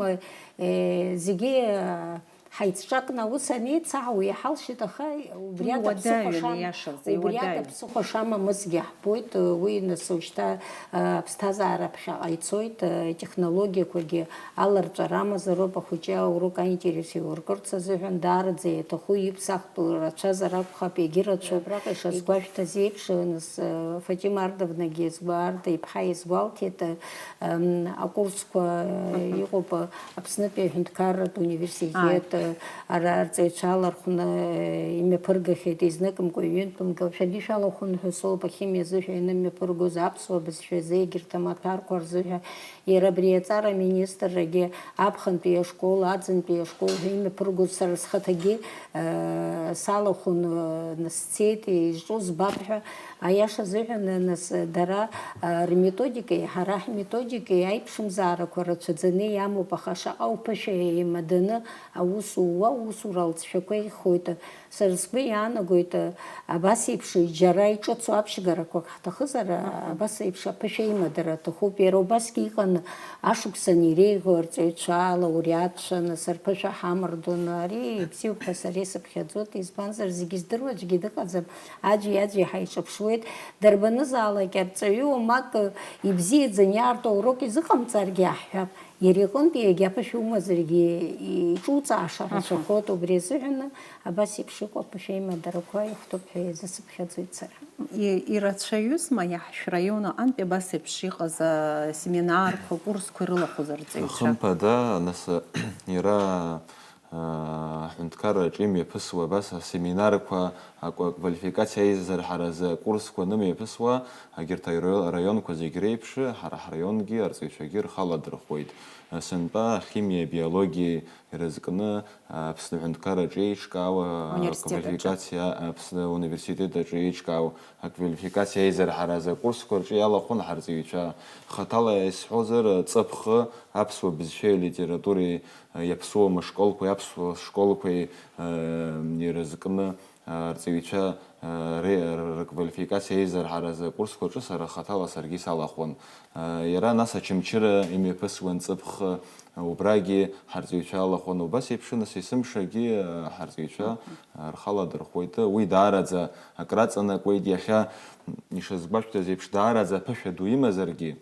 э, зегьы, а, ҳаицҿакны аус анеицаҳау иҳалшеит, аха убри Уи ада уадаҩын, ԥсыхәа шам-, иашаӡа, убри ада иуадаҩын. Ԥсыхәа шамамызгьы ҳбоит, уи нас уажәшьҭа, а, аԥсҭазаара ԥхьаҟа ицоит, а, технологиақәагьы аларҵәара амазароуп, ахәыҷы аурок аинтерес еилыркырц азыҳәан даараӡа иаҭаху иԥсахтә рацәазар акәхап, егьырацәоуп. Абраҟа ишазгәашәҭаз еиԥш, нас, а, Фатима Ардовнагьы иазгәа-, Арда иԥҳа иазгәалҭеит, а, ам, акурсқәа, а, Мгм. иҟоуп, а, Аԥснытәи аҳәынҭқарратә университет, Ааи. а, ара арҵаҩцәа алархәны, э, имҩаԥыргахьеит, изныкымкәа ҩынтәымга, шәаргьы шәалахәын ҳәа соуп, ахимиа азыҳәа ианымҩаԥыргоз, аԥсуа бызшәазы, егьырҭ амаҭәарқәа рзыҳәа, иара абри аҵара аминистррагьы аԥхынтәи ашкол, аӡынтәи ашкол ҳәа имҩаԥыргоз сара схаҭагьы, э, салахәын, э, нас сцеит, изҿу збап ҳәа, аиаша азыҳәан, нас дара, э, рметодикеи ҳара ҳметодикеи аиԥшымзаарақәа рацәаӡаны иамоуп, аха шаҟа уԥышәа еимаданы аус ууа, усура алҵшәақәа ихоит. Сара сгәы иаанагоит, абас еиԥш џьара иҿыцу аԥшьгарақәак ҳҭахызар, Аҳа. абас еиԥш аԥышәа имадара аҭахуп. Иара убасгьы иҟан ашықәсан иреиӷьу арҵаҩцәа, алауреатцәа, нас рԥышәа ҳамардон. Ари ибзиоуп ҳәа сара исыԥхьаӡоит, избанзар, зегьы здыруа аӡәгьы дыҟаӡам, аӡәи-аӡәи ҳаиҿаԥшуеит. Дарбанызаалак арҵаҩы уамак ибзиаӡаны иаарту аурок изыҟамҵаргьы аҳҳәап. Иара иҟынтә егьа ԥышәа умазаргьы, иҿуҵааша Аҳа. рацәахоит, убри азыҳәан абас еиԥш иҟоу аԥышәа аимадарақәа ихәҭоуп ҳәа иазысыԥхьаӡоит сара. И-, ирацәаҩызма иаҳ-, шәраион аҟынтәи абас еиԥш иҟаз асеминарқәа, акурсқәа ирылахәыз арҵаҩцәа? Хымԥада, нас, иара, аа, аҳәынҭқарраҿы имҩаԥысуа абас асеминарқәа, аква-, аквалификациа аизарҳаразы акурсқәа анымҩаԥысуа, егьырҭ араио-, араионқәа зегь реиԥш, ҳара ҳраионгьы арҵаҩцәагьы рхы аладырхәуеит. Сынтәа ахимиа, абиологиа ирызкны, Аԥсны аҳәынҭқарраҿы еиҿкаауа Университет аҿы. аквалификациа, Аԥсны ауниверситет аҿы еиҿкаау аквалификациа аизарҳаразы акурсқәа рҿы иалахәын ҳарҵаҩцәа. Хаҭала исҳәозар, ҵыԥхы аԥсуа бызшәеи алитературеи, иаԥсуам ашколқәеи аԥсуа школқәеи, э, ирызкны, э, арҵаҩцәа, э, ре-, рквалификациа аизарҳаразы акурсқәа рҿы сара хаҭала саргьы салахәын. Э, иара нас Очамчыра имҩаԥысуан ҵыԥх, э, убрагьы ҳарҵаҩцәа алахәын. Убас еиԥш, нас, есымшагьы, э, ҳарҵаҩцәа, э, рхы аладырхәуеит. Уи даараӡа акраҵанакуеит. Иахьа, м, ишазгәашәҭаз еиԥш, даараӡа аԥышәа ду имазаргьы,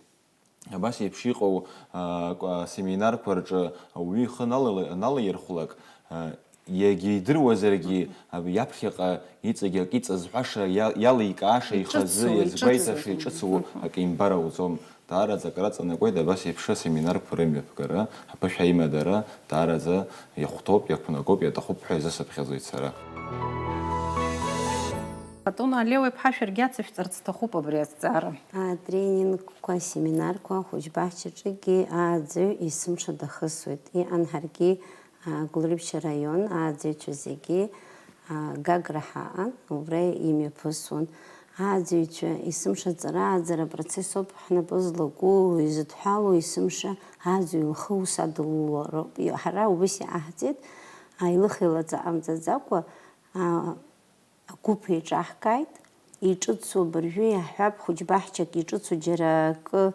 абас еиԥш иҟоу, а, кәа-, семинарқәа рҿы ауаҩы ихы нала-, налаирхәлак, а, иагьа идыруазаргьы, аб-, иаԥхьаҟа иҵегь акы иҵазҳәаша, иа-, иаликааша, ихазы Иҿыцу, иазгәеиҭаша, иҿыцу. иҿыцу Мгм. акы имбар ауӡом. Даараӡа акраҵанакуеит абас еиԥш асеминарқәа рымҩаԥгара, аԥышәа аимадара даараӡа иахәҭоуп, иақәнагоуп, иаҭахуп ҳәа изысыԥхьаӡоит сара. Хатуна Алеу иԥҳа, шәаргьы ацышәҵарц сҭахуп абри азҵаара. Атренингқәа, асеминарқәа ахәыҷбаҳчаҿгьы ааӡаҩ есымша дахысуеит. Иҟан ҳаргьы, а, Гәылрыԥшь араион ааӡаҩцәа зегьы, а, Гагра ҳаҟан, убра имҩаԥысуан. Ааӡаҩцәа есымша аҵара ааӡара апроцесс ауп ҳнапы злаку, изыдҳәалоу есымша ааӡаҩ лхы ус адыллароуп. Ҳара убас иҟаҳҵеит, а, илыхеилаҵа ҟамҵаӡакәа, а, Агәыԥ еиҿаҳкааит, иҿыцу абыржәы иаҳҳәап, хәыҷбаҳчак иҿыцу џьара акы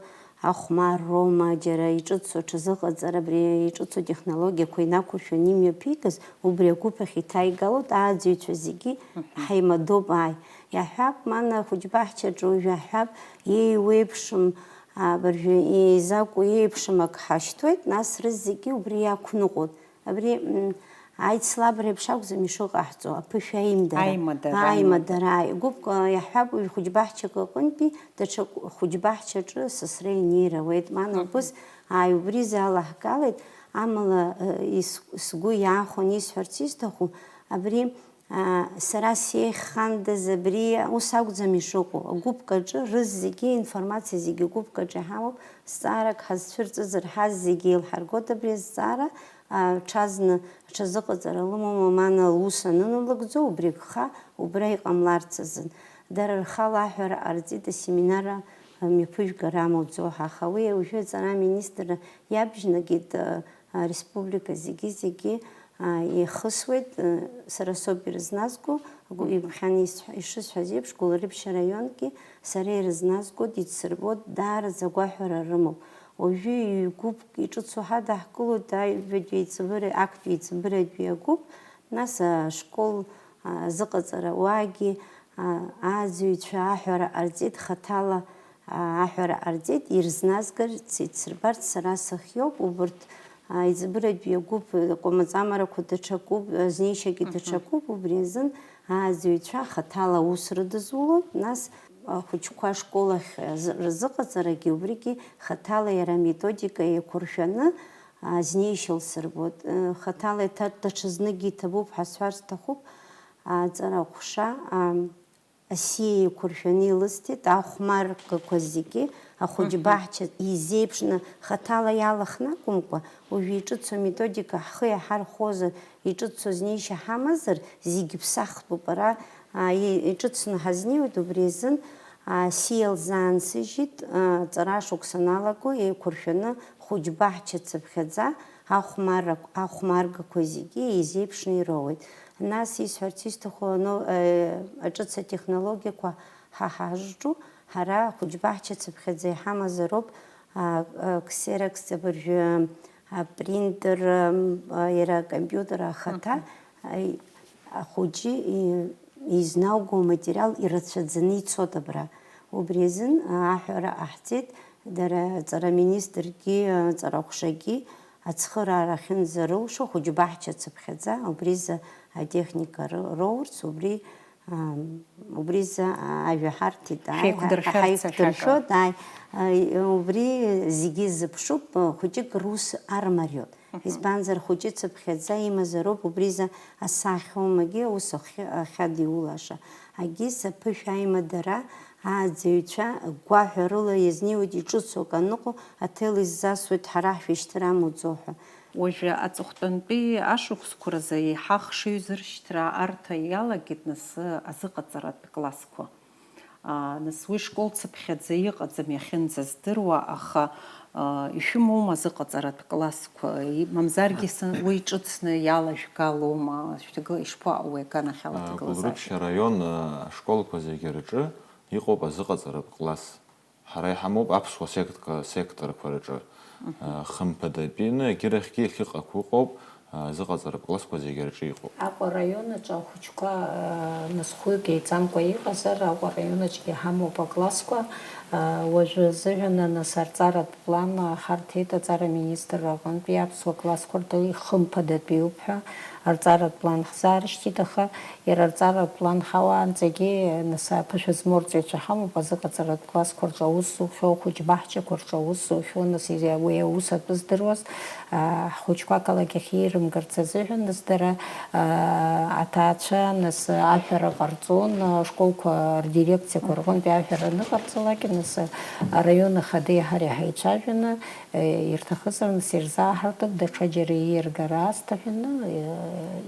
ахәмарроума, џьара иҿыцу аҽазыҟаҵара, абри иҿыцу технологиақәа инақәыршәаны имҩаԥигаз, убри агәыԥ ахь иҭаигалоит, ааӡаҩцәа зегьы Мгм. ҳаимадоуп, ааи. Иаҳҳәап, мана ахәыҷбаҳчаҿы уажә иаҳҳәап, еиуеиԥшым, абыржәы еизакәу еиԥшым ак ҳашьҭоит, нас рызегьы убри иақәныҟәоит. Абри, м, аицлабра еиԥш акәӡам ишыҟаҳҵо, аԥышәа аимдара. Аимадара, Аимадара, аимадара. Ааи, гәыԥк, а, иаҳҳәап, уи хәыҷбаҳчак аҟынтәи даҽа хәыҷбаҳчаҿы сасра инеира ауеит. Мана Мгм. убыс, ааи, убри залаҳгалеит, Амала, э, ис-, сгәы иаахәон исҳәарц исҭаху, абри, а, сара сеиӷьхандаз абри ус акәӡам ишыҟоу, агәыԥк аҿы рызегьы, информациа зегьы агәыԥк аҿы иҳамоуп, зҵаарак ҳазцәырҵызар, ҳазегьы еилҳаргоит абри азҵаара, а, ҽазны аҽазыҟаҵара лымоума, мана лус анынамлакӡо, убри агха убра иҟамларц азын. Дара рхала аҳәара ҟарҵеит асеминар мҩаԥыжәгара амоуӡо ҳәа, аха уи уажәы аҵара аминистрра иабжьнагеит, а, ареспублика зегьы-зегьы, а, ихысуеит, а, сара соуп ирызназго, агәы-, игәхьан исҳәа-, ишысҳәаз еиԥш, Гәылрыԥшь араионгьы сара ирызназго, дицсырбоит, даараӡа агәаҳәара рымоуп. Уажәы ҩ-гәыԥк иҿыцу ҳадаҳкылоит аҩбатәи аиҵбыра, актәи аиҵбыратәи агәыԥ, нас ашкол, а, азыҟаҵара уаагьы, а, ааӡаҩцәа аҳәара ҟарҵеит, хаҭала, а, аҳәара ҟарҵеит, ирызназгарц, идсырбарц сара сахиоуп, убырҭ, а, аиҵбыратәи агәыԥ, акәамаҵамарақәа даҽакуп, азнеишьагьы Мгм. даҽакуп, убри азын ааӡаҩцәа хаҭала аус рыдызулоит, нас ахәыҷқәа ашкол ахь азы-, рзыҟаҵарагьы убригьы хаҭала иара аметодика еиқәыршәаны, а, азнеишьа лсырбоит. Э, хаҭала иҭа-, даҽазныкгьы иҭабуп ҳәа сҳәар сҭахуп, аҵара аҟәша, а, асиа еиқәыршәаны илысҭеит, ахәмаргақәа зегьы, ахәыҷ Мгм. баҳча изеиԥшны хаҭала иалахны акәымкәа, уажәы иҿыцу аметодика ҳхы иаҳархозар, иҿыцу азнеишьа ҳамазар, зегьы ԥсахтәуп. Ара, а, и-, иҿыцны ҳазнеиуеит, убри азын, а, сиа лзаансыжьит, а, ҵара шықәса аналаго, еиқәыршәаны хәыҷ баҳча цыԥхьаӡа ахәмаррақә-, ахәмаргақәа зегьы еизеиԥшны ироуеит. Нас исҳәарц исҭаху, ану-, э, аҿыц атехнологиақәа ҳа ҳазҿу, ҳара ахәыҷ баҳча цыԥхьаӡа иҳамазароуп, а, а, ксерокс абыржәы, апринтер, м, а, иара акомпиутер ахаҭа, Мгм. а, и-, ахәыҷы и-, изнауго аматериал ирацәаӡаны ицоит абра. Убри азын, а, аҳәара ҟаҳҵеит, дара аҵара министргьы, аҵара ҟәшагьы ацхыраара ахьынӡарылшо, хәыҷ баҳча цыԥхьаӡа, убризы атехника ро-, роурц, убри, ам, убризы ажәа ҳарҭеит, ааи, Шәеиқәдыршәарц ҳа-, ҳаиқәдыршәоит, ааи, ааи, убри зегьы зыԥшуп, хәыҷык рус армариоит. Мгм. Избанзар, хәыҷы цыԥхьаӡа имазароуп убризы асахьоумагьы, ус ахьы-, ахьадиулаша. Агьыс аԥышә аимадара, ааӡаҩцәа гәаҳәарыла иазнеиуеит, иҿыцу акы аныҟоу, аҭел иззасуеит, ҳара ҳшәышьҭра амуӡо ҳәа. Уажәы аҵыхәтәантәи ашықәсқәа рзы еиҳа ахшыҩзышьҭра арҭа иалагеит нас азыҟаҵаратә классқәа. Аа, нас уи школ цыԥхьаӡа иҟаӡам иахьынӡаздыруа, аха, аа, ишәымоума азыҟаҵаратә классқәа? И-, мамзаргьы сын-, уи ҿыцны иалажәгалома? Шәҭагыла ишԥаҟоу уи аганахьала Аа, ҭагылазаашьа? Гәылрыԥшь араион, аа, ашколқәа зегьы рҿы иҟоуп азыҟаҵаратә класс. Ҳара иҳамоуп аԥсуа сектка-, секторқәа рҿы. Мгм. Хымԥадатәины егьырахьгьы ахьыҟақәоу ыҟоуп, зыҟаҵаратә классқәа зегьы рҿы иҟоуп. Аҟәа араион аҿы ахәыҷқәа, нас хәҩык еиҵамкәа иҟазар, Аҟәа араион аҿгьы ҳамоуп аклассқәа. Уажәы азыҳәан, нас, арҵаратә план ҳарҭеит аҵара аминистрра аҟынтәи аԥсуа классқәа ртәы ихымԥадатәиуп ҳәа арҵаратә план ҳзаарышьҭит, аха Иара арҵаратә план ҳауаанӡагьы, нас, аԥышәа змоу арҵаҩцәа ҳамоуп, азыҟаҵаратә классқәа рҿы аус зухьоу, ахәыҷ баҳчақәа рҿы аус зухьоу, нас, ири-, уи аус атәы здыруаз, аа, ҳхәыҷқәа ақалақь ахь еирымгарц азыҳәан, нас, дара, аа, аҭаацәа, нас, аҳәара ҟарҵон, ашколқәа рдирекциақәа рҟынтәи аҳәара аныҟарҵалак, нас, араион ахадеи ҳареи ҳаицәажәаны, Ирҭахызар, нас, ирзааҳартып, даҽаџьара ииаргара азҭа ҳәаны,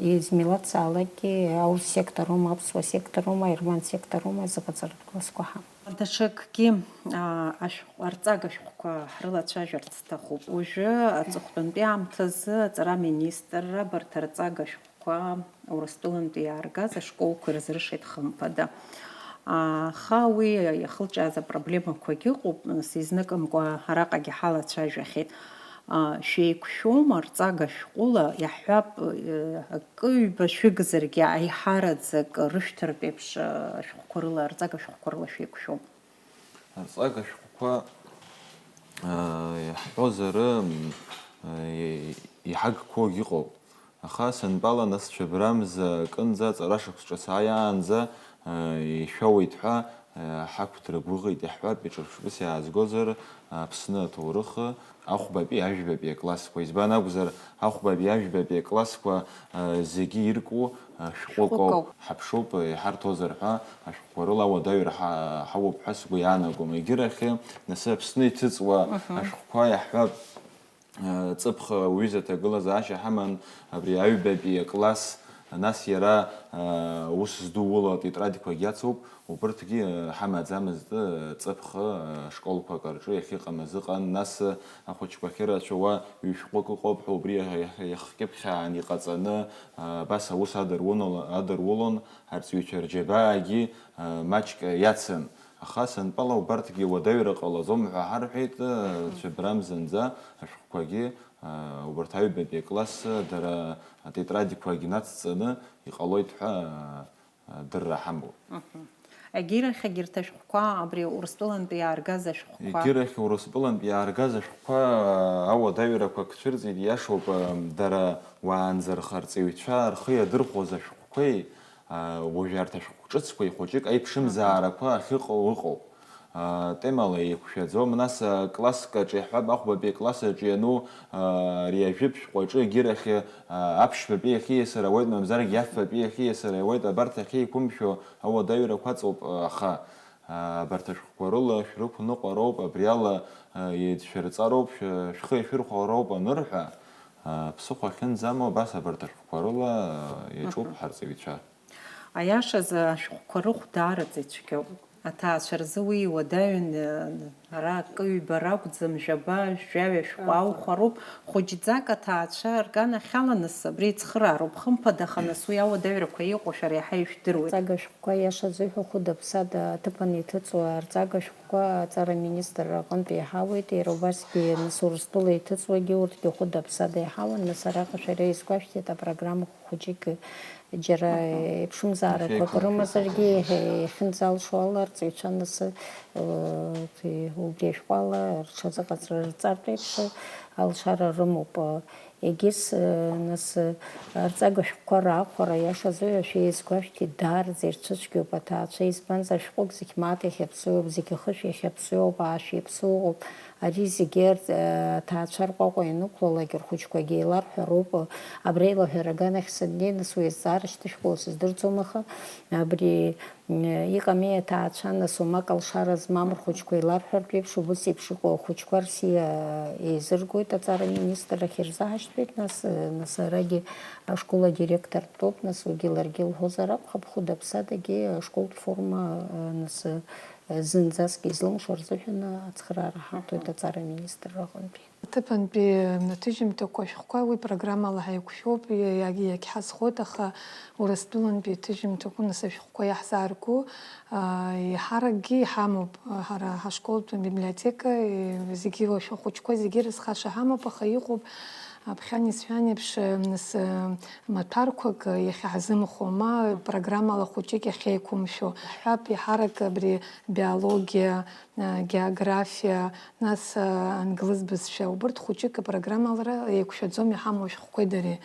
измилаҭзаалакгьы, аурыс сектор аума, аԥсуа сектор аума, аерман сектор аума, азыҟаҵаратә классқәа ҳамоуп. Даҽакгьы, аа, ашәҟә-, арҵага шәҟәқәа ҳрылацәажәарц сҭахуп. Уажәы аҵыхәтәантәи аамҭазы аҵара аминистрра абарҭ арҵага шәҟәқәа Урыстәылантәи иааргаз ашколқәа ирзыршеит хымԥада. Аха уи иахылҿиааз апроблемақәагьы ыҟоуп, нас, изныкымкәа араҟагьы ҳалацәажәахьеит. Шәеиқәшәома, рҵага шәҟәыла, иаҳҳәап, акы-ҩба шәыгзаргьы, аиҳараӡак рышәҭартә еиԥш, ашәҟәқәа рыла, арҵага шәҟәқәа рыла шәеиқәшәом? Арҵага шәҟәқәа, аа, иаҳҳәозар, м, аа, иҳагқәоугь ыҟоуп. Аха сантәала нас цәыбрамза акынӡа аҵара шықәс ҿыц ааиаанӡа, ишәоуеит ҳәа ҳақәдыргәыӷит, иаҳҳәап, иҿырԥштәыс иаазгозар, Аԥсны аҭоурых ахәбатәи ажәбатәи аклассқәа. Избан акәзар, ахәбатәи ажәбатәи аклассқәа зегьы ирку шәҟәык ауп. Ҳаԥшуп, иҳарҭозар ҳәа, ашәҟәқәа рыла ауадаҩра ҳа-, ҳауп ҳәа сгәы иаанагом. Егьырахь, нас Аԥсны иҭыҵуа ашәҟәқәа иаҳҳәап, ҵыԥх уҩыза аҭагылазаашьа ҳаман абри аҩбатәи акласс, нас иара, ус зду ула атетрадқәагь ацуп, убырҭгьы ҳамаӡамызт, ҵыԥх школқәак рҿы иахьыҟамыз ыҟан, нас ахәыҷқәа ахьырацәоу ҩ-шәҟәык ыҟоуп ҳәа убри иахкьыԥхьаан иҟаҵаны, абас аус адырулон, адырулон, арҵаҩцәа рџьабаагьы маҷк иацын. Аха сантәала убарҭгьы уадаҩра ҟалаӡом ҳәа ҳарҳәеит, цәыббрам зынӡа ашәҟәқәагьы, убарҭ аҩбатәи акласс дара атетрадқәагь нацҵаны иҟалоит ҳәа адырра ҳамоуп. Егьирахь егьырҭ ашәҟәқәа, абри Урыстәылантәи иааргаз ашәҟәқәа. Егьирахь Урыстәылантәи иааргаз ашәҟәқәа ауадаҩрақәак цәырҵит, иашоуп, дара уаанӡа рхы арҵаҩцәа рхы иадырхәоз ашәҟәқәеи, уажә арҭ ашәҟәы ҿыцқәеи хәыҷык аиԥшымзаарақәа ахьыҟоу ыҟоуп. Темала еиқәшәаӡом, нас класск аҿы иаҳҳәап, ахәбатәи акласс аҿы иану ари ажәытә шәҟәы аҿы егьирахь аԥшьбатәи иахьиасыр ауеит, мамзаргьы афбатәи иахьиасыр ауеит, абарҭ ахьеиқәымшәо ауадаҩрақәа ыҵоуп, аха абарҭ ашәҟәқәа рыла шәрықәныҟәароуп, абриала еидшәырҵароуп, шәхы иашәырхәароуп анырҳәа, ԥсыхәа ахьынӡамоу абас абарҭ ашәҟәқәа рыла иаҿуп ҳарҵаҩцәа. Аиашазы, ашәҟәқәа рыхә даараӡа ицәгьоуп. Аҭаацәа рзы уи иуадаҩын, ара акы ҩба ракәӡам, жәаба, жәаҩа шәҟәы аухәароуп. Хәыҷӡак аҭаацәа рганахьала нас абри ицхыраароуп. Хымԥада, аха нас уи ауадаҩрақәа иҟоу шәара иаҳа ижәдыруеит. Ҵага шәҟәқәа, иаша азыҳәа, хәыда-ԥсада аҭыԥан иҭыҵуа арҵага шәҟәқәа аҵара аминистрра аҟынтә еиҳауеит. Иара убасгьы нас Урыстәыла иҭыҵуагьы урҭгьы хәыда-ԥсада еиҳауан. Нас араҟа шәара изгәашәҭеит апрограммақәа хәыҷык џьара еиԥшымзаарақәак рымазаргьы, иахьынӡалшо ала арҵаҩцәа нас, э, убри ашәҟәала рҽазыҟаҵара рҵартә еиԥш алшара рымоуп. Егьыс, э, нас, э, арҵага шәҟәқәа раахәара, иашазы, шәеизгәашәҭи, даараӡа ирцәыцәгьоуп аҭаацәа, избанзар, шәҟәык зегь мааҭ иахьаԥсоу иоуп, зегь хышә иахьаԥсоу иоуп, аашәиаԥсоу ыҟоуп. Ари зегьы, э, аҭаацәа рҟәаҟәа ианықәлалак, рхәыҷқәагьы еиларҳәароуп. Абри аилаҳәара аганахь саннеи, нас уи азҵаара шьҭышәхуа сыздырӡом, аха абри, э, иҟами аҭаацәа, нас, уамак алшара змам рхәыҷқәа еиларҳәартә еиԥш, убыс еиԥш иҟоу ахәыҷқәа рсиа еизыргоит аҵара аминистррахь ирзаҳашьҭуеит, нас, э, нас арагьы ашкол адиректортәоуп, нас уигьы ларгьы лҳәозар акәхап, хәыда-ԥсадагьы ашколтә форма, э, нас, э, зынӡаск излымшо рзыҳәан ацхыраара ҳаҭоит аҵара аминистрра аҟынтәи. Аҭыԥантәи аҭыжьымҭақәа ашәҟәқәа уи программала ҳаиқәшәоуп, иа-, иагьҳазхоит, аха Урыстәылантәи аҭыжьымҭақәа нас ашәҟәқәа иаҳзаарго, аа, еиҳаракгьы иҳамоуп, ҳара ҳашколтә библиотека, зегьы ашәҟәы хәыҷқәа зегьы рызхаша ҳамоуп, аха иҟоуп, аԥхьан исҳәан еиԥш, нас, маҭәарқәак иахьаҳзымхо, ма программала хәыҷык иахьеиқәымшәо. Ҳҳәап, еиҳарак абри биологиа, географиа, нас англыз бызшәа, убырҭ хәыҷык апрограммалара еиқәшәаӡом иҳамоу ашәҟәқәеи дареи.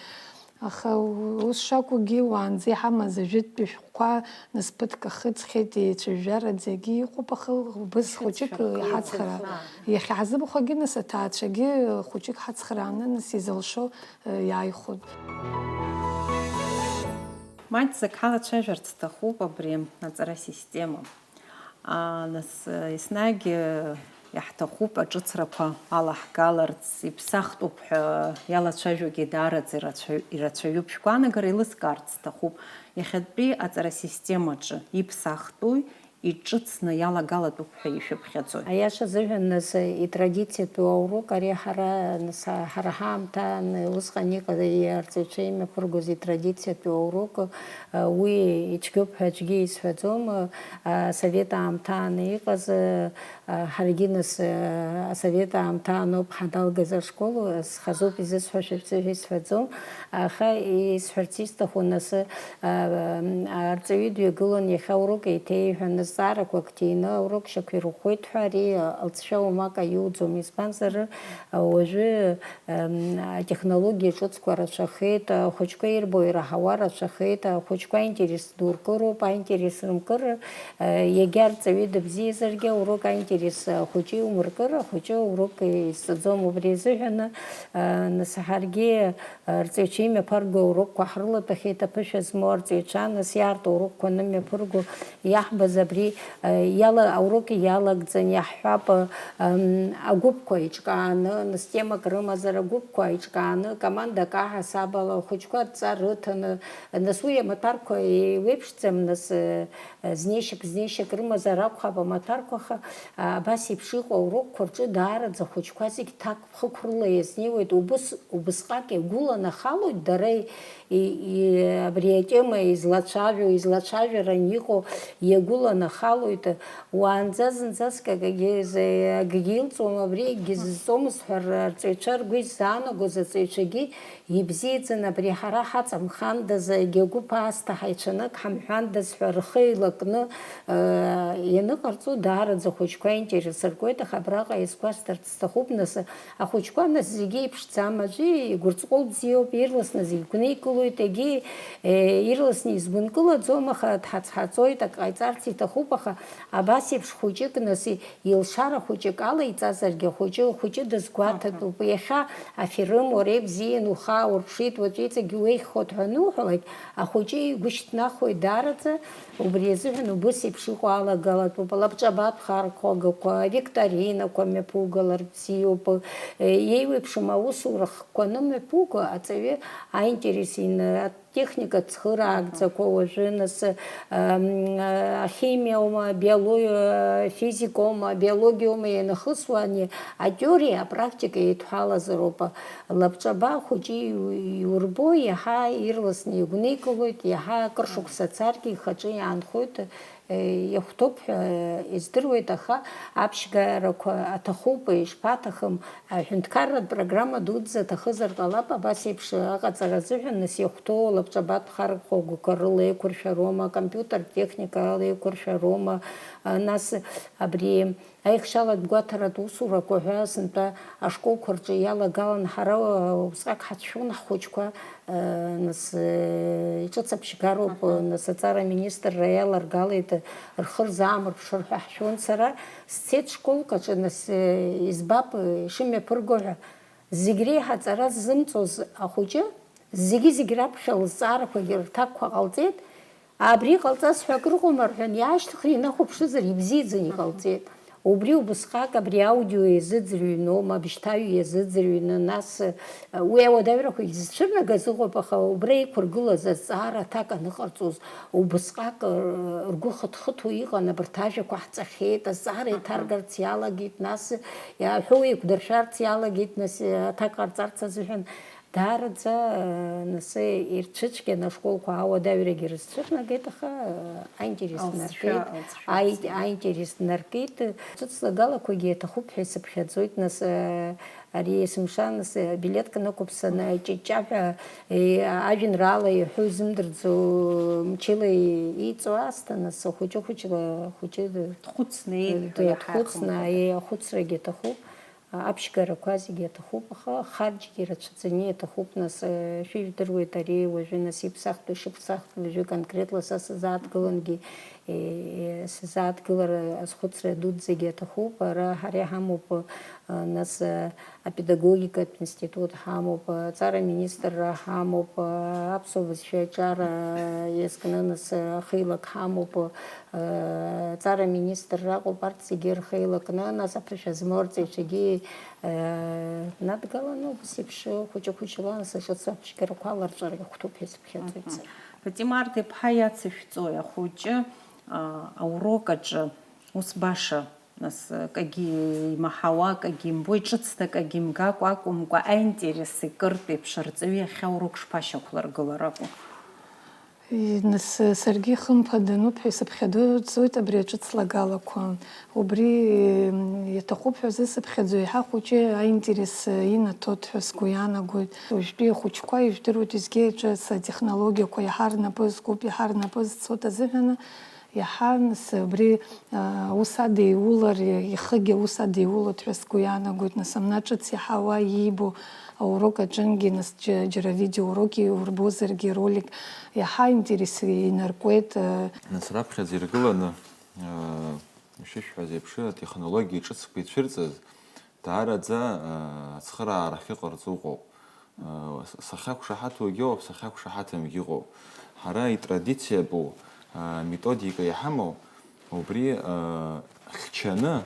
Аха ус шакәугьы, уаанӡа иҳамаз ажәытәтәи шәҟәқәа нас ԥыҭк ахыҵхьеит, еицәыжәжәараӡагьы иҟоуп, аха убыс хәыҷык иҳацхраа, иахьаҳзымхогьы нас аҭаацәагьы хәыҷык ҳацхрааны нас изылшо иааихәоит. Маҷӡак ҳалацәажәарц сҭахуп абри аҵара система. Аа, нас, еснагь, э, иаҳҭахуп аҿыцрақәа алаҳгаларц, иԥсахтәуп ҳәа иалацәажәогьы даараӡа ирацәаҩ-, ирацәаҩуп. Шәгәаанагара еилыскаарц сҭахуп, иахьатәи аҵара системаҿы иԥсахтәуи иҿыцны иалагалатәуп ҳәа ишәыԥхьаӡои? Аиаша азыҳәан, нас, итрадициатәу аурок ари ҳара, нас, ҳара ҳаамҭан усҟан иҟаз, арҵаҩцәа имҩаԥыргоз итрадициатәу аурок, уи ицәгьоуп ҳәа аӡәгьы исҳәаӡом. Асовет аамҭа ааны иҟаз, ҳаргьы нас, асовет аамҭа аноуп ҳаналгаз ашкол, схазуп изысҳәо шәыԥсы ҳәа исҳәаӡом, аха исҳәарц исҭаху нас, арҵаҩы дҩагылан, иахьа урок еиҭеиҳәа, нас Зҵаарақәак ҭины аурокшьақәа ирӷәӷәеит ҳәа ари алҵшәа уамак аиуӡом, избанзар, уажәы, ем, атехнологиа ҿыцқәа рацәахеит, ахәыҷқәа ирбо ираҳауа рацәахеит, ахәыҷқәа аинтерес ду ркыроуп, аинтерес рымкыр, э, иагьа арҵаҩы дыбзиазаргьы, аурок аинтерес ахәыҷы иумыркыр, ахәыҷы аурок изҵаӡом, убри азыҳәаны, э, нас ҳаргьы, э, арҵаҩцәа имҩаԥарго аурокқәа ҳрылатәахьеит, аԥышәа змоу арҵаҩцәа, нас иаарту аурокқәа анымҩаԥырго, иаҳбаз абри, э, иала-, аурок иалагӡан, иаҳҳәап, э, м, агәыԥқәа еиҿкааны, нас темак рымазар, агәыԥқәа еиҿкааны, командак аҳасабала, ахәыҷқәа адҵа рыҭаны, нас уи амаҭәарқәа еиуеиԥшӡам, нас, э, знеишьак, знеишьак рымазар акәхап амаҭәарқәа, аха, э, абас еиԥш иҟоу аурокқәа рҿы даараӡа ахәыҷқәа зегь ҭакԥхықәрыла иазнеиуеит, убыс, убысҟак иагәыланахалоит дара и-, и-, абри атема излацәажәо, излацәажәаран иҟоу иагәыланахалоит. Уаанӡа зынӡаск акгьы з-, акгьы илҵуам, абри акгьы зызҵомызт ҳәа р-, арҵаҩцәа ргәы изаанагоз аҵаҩцәагьы ибзиаӡаны абри ҳара ҳаҵамхандаз, егьа гәыԥ аасҭа ҳаицәаны ак ҳамҳәандаз ҳәа рхы еилакны, э, ианыҟарҵо даараӡа ахәыҷқәа аинтерес ркуеит, аха абраҟа иазгәасҭарц сҭахуп, нас, ахәыҷқәа, нас, зегьы еиԥшӡам, аӡәы игәырҵҟәыл бзиоуп, ирласны зегь гәникылоит, егьи, э, ирласны изгәынкылаӡом, аха дҳацҳаҵоит, ак ҟаиҵарц иҭахуп, аха абас еиԥш хәыҷык, нас, и-, илшара хәыҷык алеиҵазаргьы, ахәыҷы, ахәыҷы дазгәаҭатәуп. Аҳа. Иахьа аферым уара ибзиан, ухы ааурԥшит, уаҵәы иҵегь иуеиӷьхоит ҳәа ануҳәалак, ахәыҷы игәышьҭнахуеит даараӡа, убри азыҳәан убыс еиԥш иҟоу алагалатәуп. Алабҿабатә хархәагақәа, авикторинақәа мҩаԥугалар бзиоуп. Еиуеиԥшым аусура хкқәаны мҩаԥуго аҵаҩы аинтерес ин-, техника цхыраагӡақәа уажәы, нас, ам, ахимиоума, биоло-, физикоума, биологиоума ианахысуа, ани атеориа апрактика еидҳәалазароуп. Лабҿаба хәыҷы иу-, иурбо, иаҳа ирласны игәникылоит, иаҳа акыр шықәса царгьы ихаҿы иаанхоит, э, иахәҭоуп ҳәа, э, издыруеит, аха аԥшьгарақәа аҭахуп, ишԥаҭахым? Аҳәынҭқарратә программа дуӡӡа аҭахызар ҟалап, абас еиԥш аҟаҵара азыҳәан, нас иахәҭоу алабҿабатә хархәагақәа рыла еиқәыршәароума, акомпиутертә техника ала еиқәыршәароума, а, нас абри аихшьалатә гәаҭаратә усурақәа ҳәа сынтәа ашколқәа рҿы иалагалан, ҳара, а, усҟак ҳацәшәон ҳхәыҷқәа, а, нас, э, иҿыц аԥшьгароуп, нас аҵара аминистрра иаларгалеит, рхы рзаамырԥшыр ҳәа ҳшәон сара. Сцеит школк аҿы, нас, э, избап, э, ишымҩаԥырго ҳәа. Зегь реиҳа аҵара ззымҵоз ахәыҷы, зегьы-зегь раԥхьа лызҵаарақәагьы рҭакқәа ҟалҵеит. Абри ҟалҵаз ҳәа акрыҟоума рҳәан, иаашьҭыхны инахәаԥшызар, ибзиаӡаны иҟалҵеит. Убри убысҟак абри аудио иазыӡырҩноума, абжьҭаҩ иазыӡырҩны, нас, э, уи ауадаҩрақәагь зцәырнагаз ыҟоуп, аха убра иқәыргылаз азҵаара аҭак аныҟарҵоз, убысҟак, э, ргәы хыҭхыҭуа иҟан, абарҭ ажәақәа ҳҵахьеит, азҵаара иҭаргарц иалагеит, нас иаҳәо еиқәдыршәарц иалагеит, нас, э, аҭак ҟарҵарц азыҳәан. Даараӡа, э, нас, э, ирцәыцәгьан ашколқәа ауадаҩрагьы рызцәырнагеит, аха, э, аинтерес Алҵшәа, наркит, алҵшәа аи-, аҵнеит. Аинтерес наркит. Ҿыц лагалақәагьы иаҭахуп ҳәа исыԥхьаӡоит, нас, э, ари есымша, нас, э, билеҭк нықәыԥсаны, Ҷыҷҷаҳәа, э, ажәеинраала иҳәо изымдырӡо, мчыла иҵо аасҭа, нас, хәыҷы-хәыҷла, хәыҷы д-, Дхәыцны еиҳәо д-, иаҳа дхәыцны, ахымԥада. Аиеи, ахәыцрагьы аҭахуп. Аԥшьгарақәа зегьы аҭахуп, аха харџьгьы рацәаӡаны иаҭахуп, нас, э, шәижәдыруеит ари уажәы, нас, иԥсахтәу, ишыԥсахтәу уажәы конкретла са сазааҭгылангьы, э, сазааҭгылара азхәыцра дуӡӡагьы аҭахуп, ара ҳара иҳамоуп, э, нас, э, апедагогикатә институт ҳамоуп, э, аҵара министрра ҳамоуп, э, аԥсуа бызшәа аҿар, э, иазкны, нас, э, ахеилак ҳамоуп, Аҵара аминистрра ыҟоуп, арҭ зегьы рхы еилакны, нас аԥышәа змоу арҵаҩцәагьы, э, надгаланы, убас еиԥш, хәыҷы-хәыҷла, нас аҿыц аԥшьгарақәа аларҵәара иахәҭоуп ҳәа исыԥхьаӡоит сара. Фатима Арҭ-иԥҳа, иацышәҵои ахәыҷы, а, аурок аҿы ус баша, нас, акагьы имаҳауа, акагьы имбо, иҿыцда акагьы имгакәа акәымкәа, аинтерес икыртә еиԥш арҵаҩы иахьа аурок шԥашьақәларгылар акәу? Нас, саргьы ихымԥаданоуп ҳәа исыԥхьаӡоит абри аҿыц лагалақәа. Убри, м, иаҭахуп ҳәа зысыԥхьаӡо, еиҳа ахәыҷы аинтерес инаҭоит ҳәа сгәы иаанагоит. Уажәтәи ахәыҷқәа ижәдыруеит, уеизгьы аҿыц атехнологиақәа иаҳа рнапы зкуп, иаҳа рнапы зцоит азыҳәаны, Иаҳа, нас, абри, а, аус адиулар, ихыгьы аус адиулоит ҳәа сгәы иаанагоит, нас, амна ҿыц иаҳауа иибо аурок аҿынгьы, нас, џьа-, џьара видеоурок иурбозаргьы, ролик, иаҳа интерес инаркуеит, а. Нас раԥхьаӡа иргыланы, а, ишышәҳәаз еиԥш, атехнологиа ҿыцқәа ицәырҵыз, даараӡа, а, ацхыраара ахьыҟарҵо ыҟоуп. А, с-, сахьақәшаҳаҭугьы ыҟоуп, сахьақәшаҳаҭымгьы ыҟоуп. Ҳара итрадициатәу, а, методика иҳамоу, убри, а, хьчаны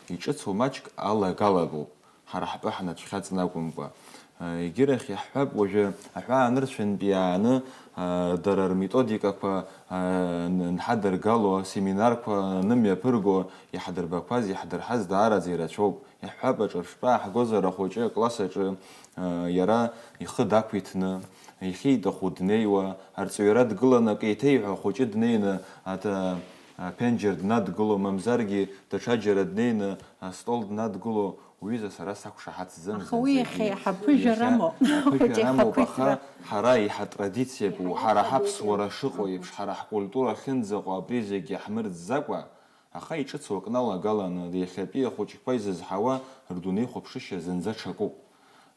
иҿыцу маҷк алагалатәуп, ҳара ҳтәы ҳнацәхьаҵны акәымкәа. А, егьирахь иаҳҳәап, уажәы аҳәаанырцәынтә иааны, а, дара рметодикақәа, а, н-, нҳадыргало, семинарқәа анымҩаԥырго, иаҳдырбақәаз, иаҳдырҳаз даараӡа ирацәоуп. Иаҳҳәап, аҿырԥштәы ааҳгозар, ахәыҷы акласс аҿы, а, иара ихы дақәиҭны, иахьиҭаху днеиуа, арҵаҩра дгыланы акы еиҭеиҳәо, ахәыҷы днеины аҭ-, аԥенџьыр днадгыло, мамзаргьы даҽаџьара днеины астол днадгыло, уҩыза, сара сақәшаҳаҭӡам. Аха уи зынӡагьы. Иахьа иаҳа ԥыжәара Иахьа амоуп. Ахәыҷы Ԥыжәара амоуп, аха иахаԥыжәра. Ҳара иҳатрадициатәу, Иҳа-, ҳара иҳа ҳаԥсуара дыӡуа. Шыҟоу еиԥш, Ҳа-, ҳара ҳкультура ахьынӡаҟоу абри зегьы ҳмырӡӡакәа, аха иҿыцу акы налагаланы, иахьатәи ахәыҷқәа изызҳауа рдунеихәаԥшышьа зынӡа ҽакуп.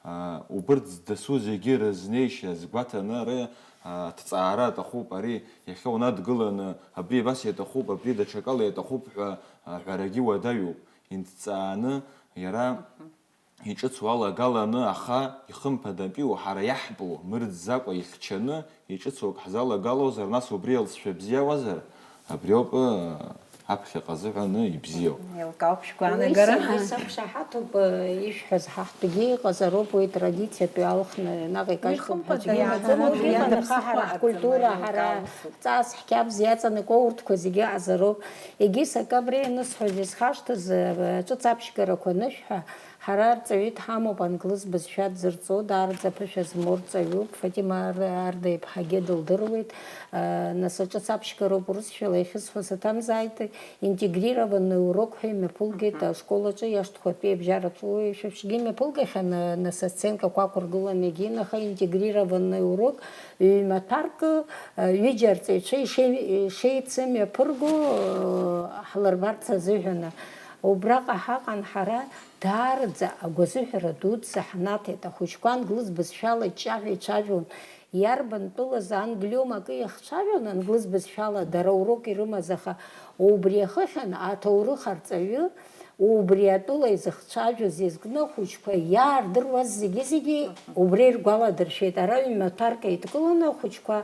Аа, убырҭ дасу зегьы рызнеишьа азгәаҭаны ара, аа, аҭҵаара аҭахуп, ари иахьа унадгыланы, абри абас иаҭахуп, абри даҽакала иаҭахуп ҳәа аҳәарагьы уадаҩуп. Инҭҵааны, иара Мгм. иҿыцу алагаланы, аха ихымԥадатәиу, ҳара иаҳтәу, мырӡӡакәа ихьчаны, иҿыцу ак ҳзалагалозар, нас убри алҵшәа бзиауазар, абриоуп, э, аԥхьаҟа азыҳәан ибзиоу. Еилкаауп шәгәаанагара. Уи са-, уи сақәшаҳаҭуп, э, ишәҳәаз, ҳа ҳтәгьы иҟазароуп уи традициатәи алхны наҟ икажьтәуп ҳәа. Ихымԥада аӡәгьы иаҳзароуп, имаӡам, уи ианыԥхьаҟа ианыԥхьаҟа ҳкультура, ҳара еилкаауп. Ҵас ҳқьабз иаҵанакуа урҭқәа зегьы аҟазароуп. Егьыс акы абри анысҳәоз исхашҭыз, э, ҿыц аԥшьгарақәа анышәҳәа, ҳара арҵаҩы дҳамоуп англыз бызшәа дзырҵо, даараӡа аԥышәа змоу рҵаҩуп. Фатима Ар-, Арда иԥҳагьы дылдыруеит. Э, нас аҿыц аԥшьгароуп урысшәала иахьысҳәо саҭамзааит. Интегрированный урок ҳәа имҩаԥылгеит Аҳа. Ашкол аҿы иашҭқәатәи абжьаратә шәҟәы ишәаԥшгьы имҩаԥылгахьан, э, нас асценкақәа ақәыргылан егьин, аха интегрированный урок ҩ-маҭәарк, э, ҩыџьа арҵаҩцәа ишеи-, ишеицымҩаԥырго, э, ҳлырбарц азыҳәан. Убраҟа ҳаҟан ҳара. Даараӡа агәазыҳәара дуӡӡа ҳнаҭеит, ахәыҷқәа англыз бызшәала ҷҷаҳәа ицәажәон. Иарбан тәылаз англиома акы иахцәажәон англыз бызшәала, дара урок ирымаз, аха убри ахыхьан аҭоурых арҵаҩы убри атәыла изыхцәажәоз изкны ахәыҷқәа иаардыруаз зегьы-зегьы убри иргәаладыршәеит. Ара ҩ-маҭәарк еидкыланы ахәыҷқәа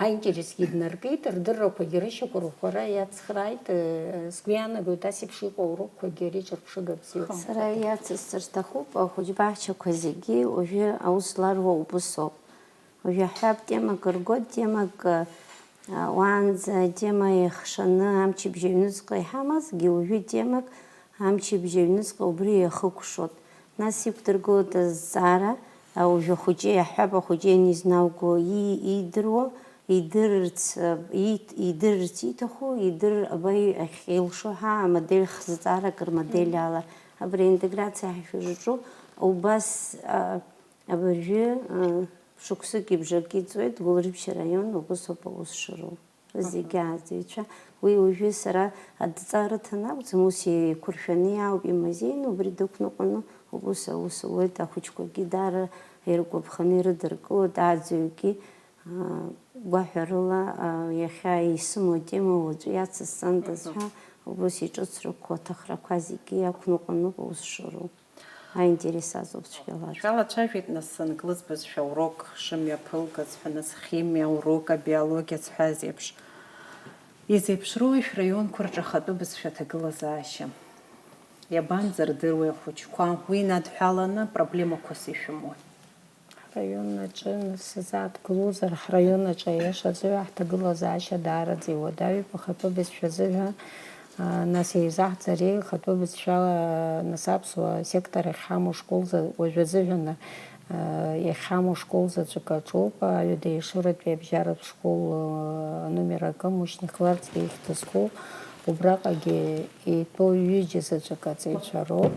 Аинтересгьы днаркит, рдыррақәагьы рышьақәырӷәӷәара иацхрааит, э, сгәы иаанагоит, ас еиԥш иҟоу аурокқәагьы ари ҿырԥшыга бзиоуп. Сара иацысҵар сҭахуп, ахәыҷбаҳчақәа зегьы уажәы аус зларуа убысоуп. Уажәы аҳәап, темак ргоит, темак, э, уаанӡа атема еихшаны амчыбжь аҩныҵҟа иҳамазгьы, уажәы темак амчыбжь аҩныҵҟа убри иахыкәшоит. Нас иқәдыргылоит азҵаара, а, уажәы ахәыҷы иаҳҳәап, ахәыҷы ианизнауго ии-, иидыруа, идырырц, а, иит-, идырырц ииҭаху, идырыр, аба и-, ахьилшо ҳәа амодель хзҵаарак рмодель Мгм. ала. Абри аинтеграциа ҳәа шәызҿу, убас, а, абыржәы, а, шықәсыки бжаки ҵуеит, Гәылрыԥшь араион убыс ауп аус шыруа. Зегьы Аҳа. Ааӡаҩцәа. Уи уажәы сара адҵа рыҭаны акәӡам, ус еиқәыршәаны иаауп имазеины, убри дықәныҟәаны убыс аус луеит, ахәыҷқәагьы даара иргәаԥханы ирыдыркылоит, ааӡаҩгьы, аа, гәаҳәарыла, аа, иахьа исымоу атема уаҵәы иацысҵандаз Аҳа. Ҳәа, убыс иҿыцрақәоу аҭахрақәа зегьы иақәныҟәаноуп аус шыруа. Аинтерес азоуп цәгьала. Шәалацәажәеит, нас, англыз бызшәа урок шымҩаԥылгаз ҳәа, нас, химиа урок, абиологиа зҳәаз еиԥш. Изеиԥшроуи шәраионқәа рҿы ахатәы бызшәа аҭагылазаашьа? Иабанӡардыруеи ахәыҷқәа? Уи инадҳәаланы проблемақәас ишәымои? Ҳраион аҿы, нас, сзааҭгылозар, ҳраион аҿы аиашазы ҳҭагылазаашьа даараӡа иуадаҩуп, ахатәы бызшәа азыҳәа. Нас еизаҳҵари, ахатәы бызшәала, нас аԥсуа сектор ахьҳамоу школ за-, уажәы азыҳәан, иахьҳамоу школ заҵәык аҿоуп, аҩада Ешыратәи абжьаратә школ, аномер акы, Мушьни Хларцба ихьӡ зху, убраҟагьы итәоу ҩыџьа заҵәык аҵаҩцәа роуп.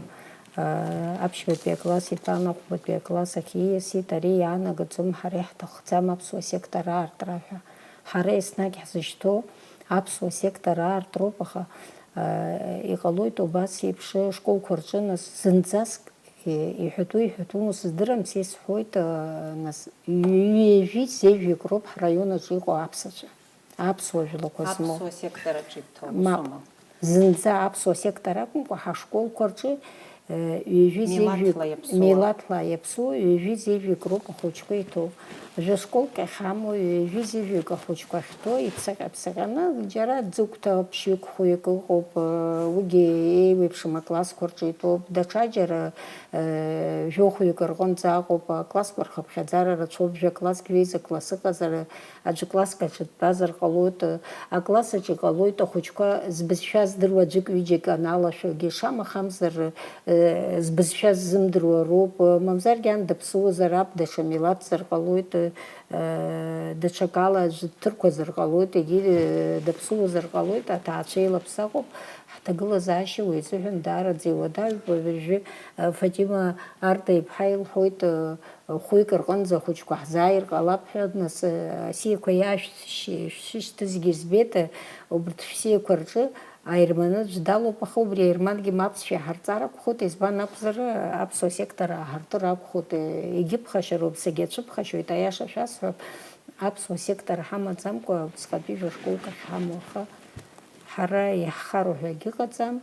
Аԥшьбатәи акласс итәан, ахәбатәи акласс ахь ииасит, ари иаанагаӡом, ҳара иаҳҭахӡам аԥсуа сектор аартра ҳәа. Ҳара еснагь ҳзышьҭоу Аԥсуа сектор аартроуп, аха, э, иҟалоит убас еиԥш школқәа рҿы, нас, зынӡаск, э, иҳәатәу, иҳәатәуму сыздырам, са исҳәоит, э, нас, ҩажәи зежәҩык роуп ҳраион аҿы иҟоу аԥсацәа, аԥсуа жәлақәа змоу. Аԥсуа сектор аҿы иҭоу Мап. усума? Зынӡа аԥсуа сектор акәымкәа, ҳашколқәа рҿы, э, ҩажәи зежәҩык, Милаҭла иаԥсуа. милаҭла иаԥсуа, ҩажәи зежәҩык роуп ахәыҷқәа иҭоу. Жәа школк иахьамоу, ҩажәи зежәҩык ахәыҷқәа ахьҭоу, ицаҟьа-ԥсаҟьаны, џьара ӡыгәҭа ԥшьҩык, хәҩык ыҟоуп, э, уигьы еиуеиԥшым аклассқәа рҿы итәоуп, даҽаџьара, э, жәохәҩык рҟынӡа аҟоуп, аклассқәа рхыԥхьаӡара рацәоуп, жәа класск, жәеиза класс ыҟазар, аӡә класск аҿы дтәазар ҟалоит, акласс аҿы иҟалоит ахәыҷқәа збызшәа здыруа аӡәык-ҩыџьак аналашәогьы, шамахамзар, э, збызшәа ззымдыруа роуп, мамзаргьы ан даԥсуазар, аб даҽа милаҭзар ҟалоит, э, даҽакала аӡә дҭырқәазар ҟалоит, егьи, э, даԥсуазар ҟалоит, аҭаацәа еилаԥсахуп, ҳҭагылазаашьа уи азыҳәан даараӡа иуадаҩуп, уажәы, э, Фатима Арда-иԥҳа илҳәоит, э, Хәҩык рҟынӡа ахәыҷқәа ҳзааир ҟалап ҳәа, нас, асиақәа иаашәшьҭызгьы збеит, убарҭ шәсиақәа рҿы аерман аӡә далоуп, аха убри аермангьы мап сшәаҳарҵар акәхоит, избан акәзар, аԥсуа сектор ааҳартыр акәхоит, егьыԥхашьароуп, сагьацәыԥхашьоит, аиаша шәасҳәап, аԥсуа сектор ҳамаӡамкәа, убасҟатәи жәа школк ахьҳамоу, аха ҳара иаҳхароу ҳәа егьыҟаӡам.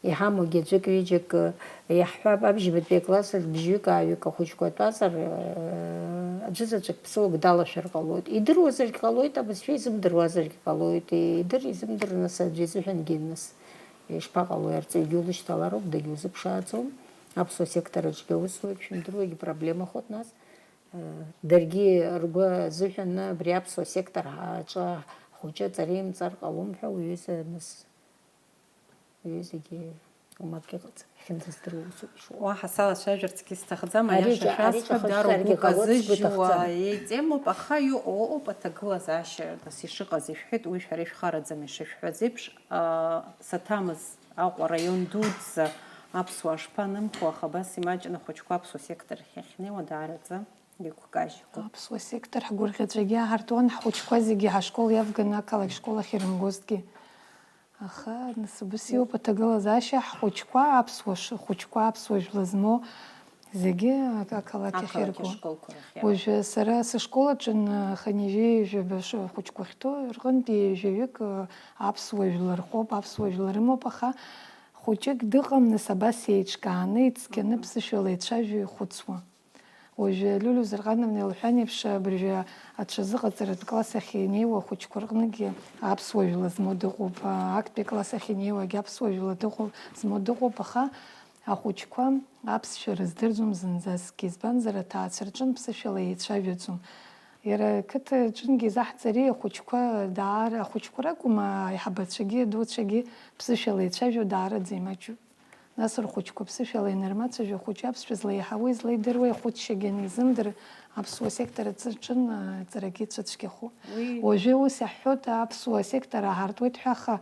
Иҳамоугьы аӡәык-ҩыџьак, э, иаҳҳәап, абжьбатәи акласс аҿы бжьҩык-ааҩык ахәыҷқәа тәазар, э, аӡәызаҵәык ԥсыуак далашәар ҟалоит. Идыруазаргь ҟалоит, абызшәа изымдыруазаргь ҟалоит. Идыр, изымдыр, нас, аӡәы изыҳәангьы, нас, ишԥаҟалои, арҵаҩгьы улышьҭалароуп, дагьузыԥшааӡом. Аԥсуа сектор аҿгьы аусуеит, шәымдыруагь проблемахоит, нас, э, даргьы ргәы азыҳәаны абри аԥсуа сектор аҿы ҳхәыҷы аҵара имҵар ҟалом ҳәа уҩыза, нас, Уи зегьы умак иҟаӡам, иахьынӡаздыруа усуп ишуа. Уаҳа салацәажәарцгьы сҭахӡам, ари аиаша ҿа-, ари шәасҳәап, ҿахысшьҭаргьы даара угәы ҟалоит, сгәы казыжьуа ҭахӡам. Еитемуп, аха иҟоу ыҟоуп, аҭагылазаашьа, нас, ишыҟаз ишәҳәеит, уи шәара ишәхараӡам, ишышәҳәаз еиԥш, аа, саҭамыз Аҟәа араион дуӡӡа аԥсуаа шԥанымхо, аха абас имаҷны ахәыҷқәа аԥсуа сектор ахь иахьнеиуа даараӡа иқәкажьқәоуп. Аԥсуа сектор ҳгәырӷьаҵәагьы аҳартуан, ҳхәыҷқәа зегьы ҳашкол иавганы ақалақь школ ахь ирымгозҭгьы. Аха, нас, убас иоуп аҭагылазаашьа, ҳхәыҷқәа аԥсуа ш-, хәыҷқәа аԥсуа жәла змоу зегьы ак-, ақалақь ахь Ақалақь ирго. ашколқәа рахь, иа. Уажәы сара сышкол аҿы, н-, хынҩажәи жәаба ш-, хәыҷқәа ахьҭоу рҟынтәи ҩажәаҩык, ы, аԥсуа жәлар рхоуп, аԥсуа жәлар рымоуп, аха хәыҷык дыҟам, нас, абас еиҿкааны, ицқьаны, Мгм. ԥсышәала еицәажәо ихәыцуа. Уажәы Лиулиа Зырҟановна илҳәан еиԥш, абыржәы аҽазыҟаҵаратә класс ахь инеиуа ахәыҷқәа рҟынгьы аԥсуа жәла змоу дыҟоуп, актәи акласс ахь инеиуагьы аԥсуа жәла дыҟоу, змоу дыҟоуп, аха ахәыҷқәа аԥсшәа рыздырӡом зынӡаскгьы, избанзар, аҭаацәа рҿынтә ԥсышәала еицәажәаӡом. Иара ақыҭа аҿынгьы изаҳҵари, ахәыҷқәа даара, ахәыҷқәа ракәым, аиҳабацәагьы, адуцәагьы ԥсышәала еицәажәо даараӡа имаҷуп. Нас рхәыҷқәа ԥсышәала ианырмацәажәо, ахәыҷы аԥсшәа злеиҳауеи злеидыруеи ахәыҷшьагьы анизымдыр, аԥсуа сектор аҿы-, аҿы, а, ҵарагьы ицәыцәгьахо. Уи Уажәы ус иаҳҳәоит, аԥсуа сектор аҳартуеит ҳәа, аха,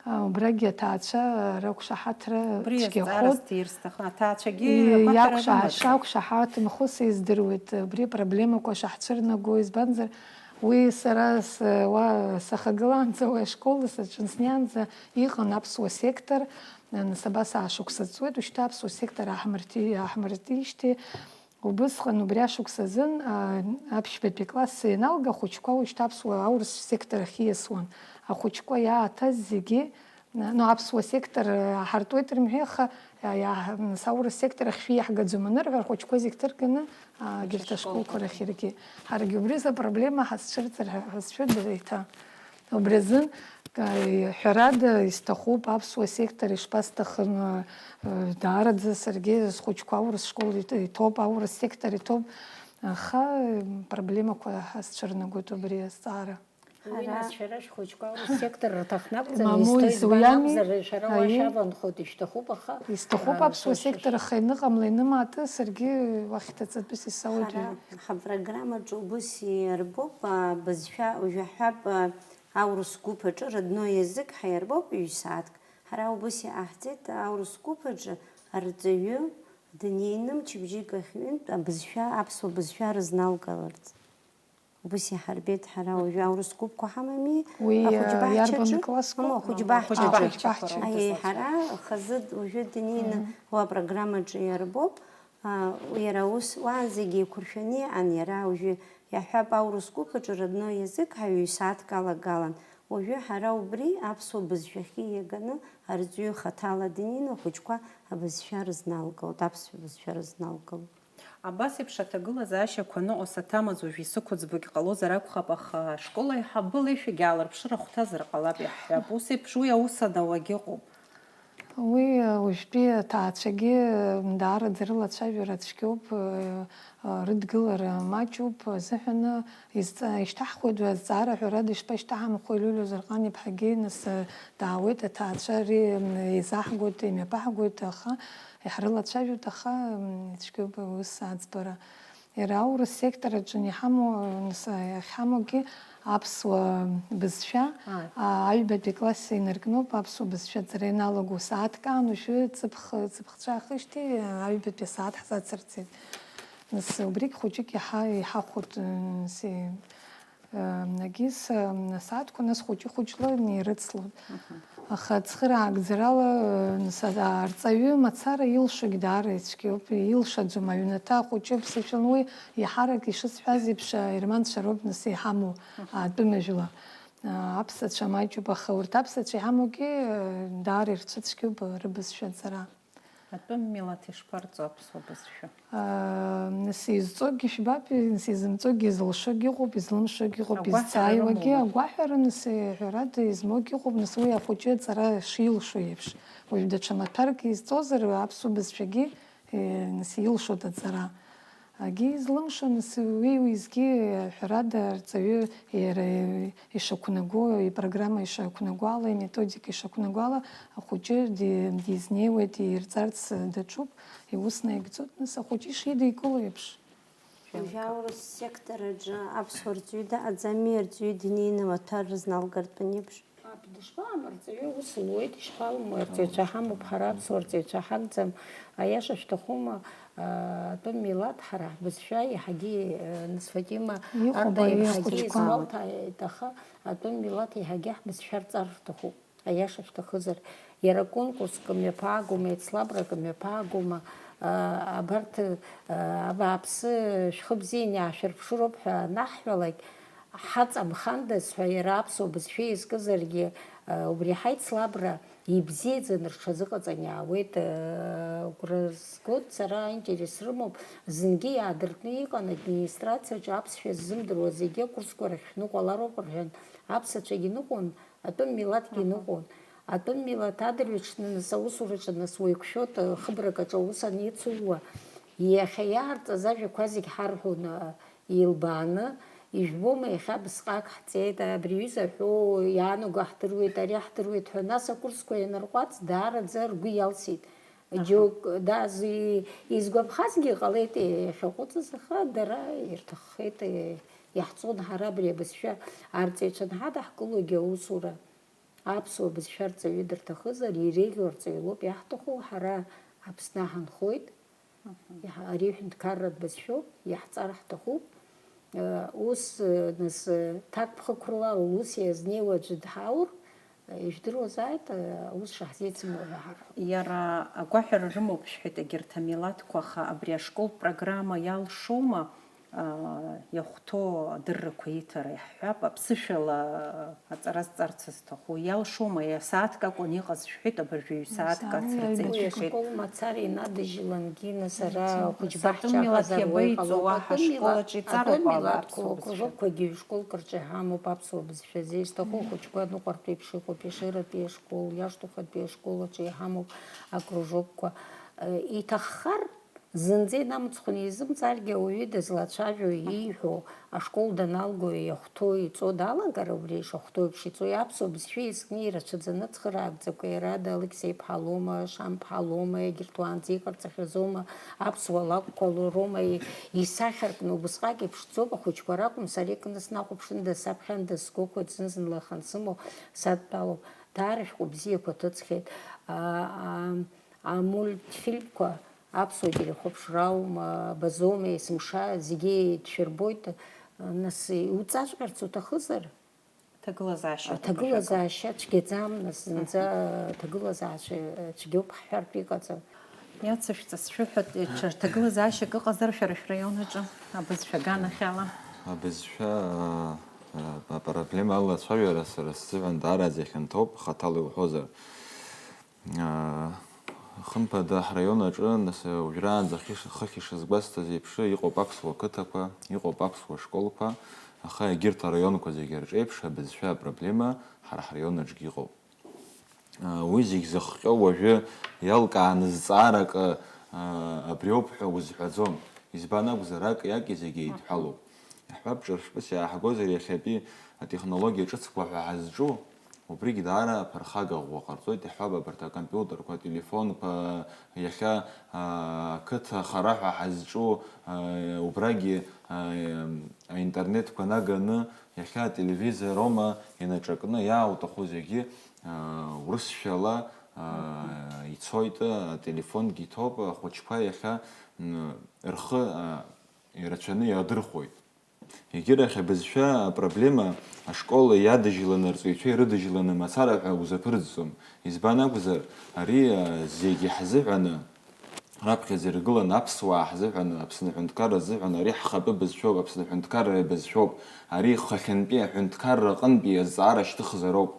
а, убрагьы аҭаацәа рақәшаҳаҭра Убри цәгьахоит. Азҵаара сҭир сҭахын, аҭаацәагьы И-, агәаҭара иақәшаҳа-, рымаӡам. шақәшаҳаҭымхо сыздыруеит, абри апроблемақәа шаҳцәырнаго, избанзар, уи сара с-, уа сахагылаанӡа, уи ашкол саҿын снеиаанӡа иҟан аԥсуа сектор, Нас абас аашықәса ҵуеит, уажәшьҭа аԥсуа сектор ааҳмырти-, ааҳмыртижьҭеи, убысҟан убри ашықәс азын, а, аԥшьбатәи акласс ианалга, ахәыҷқәа уажәшьҭа аԥсуа аурыс сектор ахь ииасуан. Ахәыҷқәа иааҭаз зегьы, ну, аԥсуа сектор, а, ҳартуеит рымҳәеи, аха, а, иаа-, нас аурыс сектор ахь шәиаҳгаӡом анырҳәа, рхәыҷқәа зегь ҭырганы, а, егьырҭ ашколқәа рахь иргеит. Ҳаргьы убри азы апроблема ҳазцәырҵыр ҳәа ҳазшәоит еиҭа. Убри азын, ка-, ҳәарада, исҭахуп аԥсуа сектор ишԥасҭахым, э, даараӡа саргьы схәыҷқәа аурыс школ ит-, иҭоуп, аурыс сектор иҭоуп, аха, э, проблемақәа ҳазцәырнагоит убри азҵаара. Уи Ҳара нас шәара шәхәыҷқәа аурыс сектор рҭахны акәӡам, Мамоу, изҭо, избан изуиами? акәзар, шәара уа Аиеи. шәаванхоит, ишәҭахуп, аха, Исҭахуп а, аԥсуа шәа-, сектор, аха иныҟамла, инымааты, саргьы уахь даҵатәыс исауеит. Ҳара ҳапрограммаҿы убыс иарбоуп, а, бызшәа, ужәаҳәап, а, Аурыс гәыԥ аҿы родной язык ҳаиарбоуп ҩ-сааҭк. Ҳара убыс иҟаҳҵеит, аурыс гәыԥ аҿы арҵаҩы днеины мчыбжьык ахь ҩынтә абызшәа, аԥсуа бызшәа рызналгаларц. Убыс иҳарбеит ҳара уажәы аурыс гәыԥқәа ҳамами, уи, ахәыҷбаҳчаҿы, иарбан классқәоу? Ахәыҷбаҳчаҿы. Ахәыҷбаҳчақәа рыла. Аиеи, ҳара хазы уажәы днеины уа апрограммаҿы иарбоуп, а, иара ус уаанӡагьы еиқәыршәаны иҟан, иара уажәы иаҳҳәап, аурыс гәыԥ аҿы родной язык ҳаҩ сааҭк алагалан. Уажәы ҳара убри аԥсуа бызшәахьы иаганы арҵаҩы хаҭала днеины ахәыҷқәа абызшәа рызналгалоит, аԥсшәа бызшәа рызналгалоит. Абас еиԥш аҭагылазаашьақәа ныҟәо саҭамыз уажә исықәыӡбогь ҟалозар акәхап, аха ашкол аиҳабы леишәагь аалырԥшыр ахәҭазар ҟалап иаҳҳәап. Ус еиԥш уи аус анауагь ыҟоуп. Уи, уажәтәи аҭаацәагьы даараӡа рылацәажәара цәгьоуп, рыдгылара маҷуп азыҳәан изҵа-, ишьҭаҳхуеит уи азҵаара, ҳәарада, ишԥашьҭаҳамхуеи, Лиулиа Зурҟан-иԥҳагьы нас даауеит, аҭаацәа ари еизаҳгоит, имҩаԥаҳгоит, аха Иҳрылацәажәоит, аха, м, ицәгьоуп аус аӡбара. Иара аурыс сектор аҿы иҳамоу, нас, иахьҳамоугьы аԥсуа бызшәа, Ааи. а, аҩбатәи класс инаркноуп аԥсуа бызшәа аҵара ианалаго. Сааҭк аан уажәы ҵыԥх-, ҵыԥхцәа ахижьҭеи аҩбатәи асааҭ ҳзацырҵеит. Нас убригь хәыҷык иҳа-, иҳахәоит, м, си-, Егьыс, асааҭқәа нас хәыҷы-хәыҷла инеирыцлон. Аха ацхыраагӡарала, нас, арҵаҩы мацара илшогь даара ицәгьоуп, илшаӡом, аҩнаҭа ахәыҷы ԥсышәала, уи иаҳарак ишысҳәаз еиԥш, аерманцәа роуп нас иҳамоу, атәым жәла. Аԥсацәа маҷуп, аха урҭ аԥсацәа иҳамоугьы, даара ирцәыцәгьоуп рыбызшәа аҵара. Атәым милаҭ ишԥарҵо аԥсуа бызшәа? Аа, нас изҵогьы жәбап, нас изымҵогьы, изылшогьы ыҟоуп, излымшогьы ыҟоуп, агәаҳәара изҵааиуагьы рымоума? Агәаҳәара, нас, ҳәарада, измоугьы ыҟоуп, нас уи ахәыҷы аҵара шилшо еиԥш. Уажә даҽа маҭәарк изҵозар, аԥсуа бызшәагьы, е, нас илшоит аҵара. Агьи излымшо, нас уи уеизгьы, ҳәарада, арҵаҩы иара ишақәнаго, ипрограмма ишақәнаго ала, иметодика ишақәнаго ала, ахәыҷы ди-, дизнеиуеит, ирҵарц даҿуп, иус наигӡоит, нас ахәыҷы ишидикыло еиԥш. Уажәы аурыс сектор аҿы аԥсуа рҵаҩы дыҟаӡами, арҵаҩы днеины амаҭәар рызналгартә еиԥш? Мап, дышԥаҟам, арҵаҩы аус луеит, ишԥалымуеи, арҵаҩцәа ҳамоуп, ҳара аԥсуа рҵаҩцәа ҳакәӡам, аиаша шәҭахума, а, атәым милаҭ ҳара ҳбызшәа иаҳагьы, а, нас Фатима Иҟоуп, Арда ари иаҳагьы ахәыҷқәа. Исгәалҭааит, аха атәым милаҭ иаҳагьы ҳбызшәа рҵар рҭахуп, аиаша шәҭахызар. Иара конкурск мҩаԥаагома, еицлабрак мҩаԥаагома, а, абарҭ, а, абааԥсы, шәхы бзианы иаашәырԥшыроуп ҳәа анаҳҳәалак, ҳаҵамхандаз ҳәа, иара аԥсуа бызшәа изкызаргьы, убри ҳаицлабра ибзиаӡаны рҽазыҟаҵан иаауеит, агәра згоит, сара аинтерес рымоуп, зынгьы иаадыртны иҟан администрациаҿы аԥсшәа ззымдыруа зегьы акурсқәа рахь шәныҟәалароуп рҳәан, аԥсацәагьы ныҟәон, атәым милаҭгьы Аҳа. ныҟәон. Атәым милаҭ адырҩаҽны нас аусураҿы нас уеиқәшәоит, хыбрак аҿы аус аниҵууа. Иахьа иаарҵаз ажәақәа зегь ҳарҳәон, Илбааны, ижәбома, иахьа абысҟак ҳҵеит, абри аҩыза ҳәоу, иаанаго ҳдыруеит, ари ҳдыруеит ҳәа, нас акурсқәа ианырҟәаҵ, даараӡа ргәы иалсит. Аҳа. Џьоук, да, зи-, изгәаԥхазгьы ҟалеит, иахьаҟәыҵыз, аха дара ирҭаххеит, иаҳҵон ҳара абри абызшәа арҵаҩцәа анҳадаҳкылогьы аусура. Аԥсуа бызшәа арҵаҩы дырҭахызар, иреиӷьу арҵаҩы лоуп иаҳҭаху, ҳара Аԥсны ҳанхоит. Мгм. Иаҳ-, ари ҳәынҭқарратә бызшәоуп, иаҳҵар ҳҭахуп. Э, ус, э, нас, э, ҭакԥхықәрала ус иазнеиуа аӡәы дҳаур, э, ижәдыруазааит, э, ус шаҳзеицымло ҳәа ҳарҳәоит. Иара агәаҳәара рымоуп шәҳәеит егьырҭ амилаҭқәа, аха абри ашколтә программа иалшома, аа, иахәҭоу адыррақәа иҭара иаҳҳәап, аԥсышәала аҵара зҵарц зҭаху иалшома, иа-, сааҭк акәын иҟаз шәҳәеит, абыржәы ҩ-сааҭк Ҩ-сааҭк ацырҵеит Уи шәҳәеит. ашкол мацара инадыжьлангьы, нас ара Мгм. хәыҷбаҳча Сатәым милаҭ аҟазар уи иабаиҵо, иҟалоуп. уаҳа Атәым ашкол милаҭ, аҿы иҵароуп атәым ала милаҭқәа аԥсуа бызшәа. Кружокқәагьы школ кырҿы иҳамоуп аԥсуа бызшәа зеизҭаху, ахәыҷқәа ныҟәартә еиԥш иҟоуп, Ешыратәи ашкол, иашҭахатәи ашкол аҿы иҳамоуп акружокқәа. Э, иҭаххар, Зынӡа инамыцхәны изымҵаргьы, ауаҩы дызлацәажәо, ииҳәо, ашкол даналго, иахәҭоу, иҵоу далагар, убри ишахәҭоу еиԥш иҵоу, иаԥсуа бызшәа иазкны ирацәаӡаны ацхыраагӡақәа, иара ада Алықьсеи-ԥҳа лоума, Шамԥҳа лоума, егьырҭ уаанӡа иҟарҵахьазоума, аԥсуа лакәқәа ло-, роума, и-, исахьаркны убысҟак иԥшӡоуп, ахәыҷқәа ракәым, сара икны снахәаԥшындаз, саԥхьандаз сгәахәуеит, зны-зынла иахьансымоу садтәалоуп. Даара шәҟәы бзиақәа ҭыҵхьеит. А, а, амультфильмқәа, Аԥсуа телехәаԥшраума, абазоума, есымша зегьы еидшәырбоит, Нас иуҵаҵәҟьарц уҭахызар? Ҭагылазаашьа. Аҭагылазаашьа цәгьаӡам, нас зынӡа аҭагылазаашьа цәгьоуп ҳҳәартә иҟаӡам. Иацышәҵа сшәыҳәоит, даҽа ҭагылазаашьак ыҟазар шәара шәраион аҿы, абызшәа аганахьала? Абызшәа, а, а, апроблема алацәажәара сара сзыҳәан даараӡа хьанҭоуп, хаҭала иуҳәозар. А, хымԥада, ҳраион аҿы, нас, уажәраанӡа хыхь-, хыхь ишазгәасҭаз еиԥш, иҟоуп аԥсуа қыҭақәа, иҟоуп аԥсуа школқәа, аха егьырҭ араионқәа зегьы рҿеиԥш абызшәа апроблема ҳара ҳраион аҿгьы иҟоуп. А, уи зегь зыхҟьо уажәы иалкааны зҵаарак, а, абриоуп ҳәа узҳәаӡом. Избан акәзар, ак-, иаки зегьы еидҳәалоуп. Иаҳҳәап, ҿырԥштәыс иааҳгозар, иахьатәи атехнологиа ҿыцқәа ҳәа ҳазҿу, убригь даара аԥырхага ӷәӷәа ҟарҵоит, иаҳҳәап, абарҭ акомпиутерқәа, ателефонқәа, иахьа, а, ақыҭа хара ҳәа ҳазҿу, а, убрагьы, а, аинтернетқәа наганы, иахьа ателевизор аума инаҿакны иаауҭаху зегьы, а, урысшәала, а, ицоит, ателефонгьы иҭоуп, ахәыҷқәа иахьа, м, рхы, а, ирацәаны иадырхәоит. Егьырахь абызшәа апроблема ашкол иадыжьланы, арҵаҩцәа ирыдыжьланы мацара ҳәа узаԥырҵӡом. Избан акәзар, ари, а, зегьы ҳзыҳәаны, раԥхьаӡа иргыланы аԥсуаа ҳзыҳәаны, Аԥсны аҳәынҭқарра азыҳәан ари ҳхатәы бызшәоуп, Аԥсны аҳәынҭқарра ибызшәоуп, ари хыхьынтәи аҳәынҭқарра аҟынтәи азҵаара шьҭыхзароуп.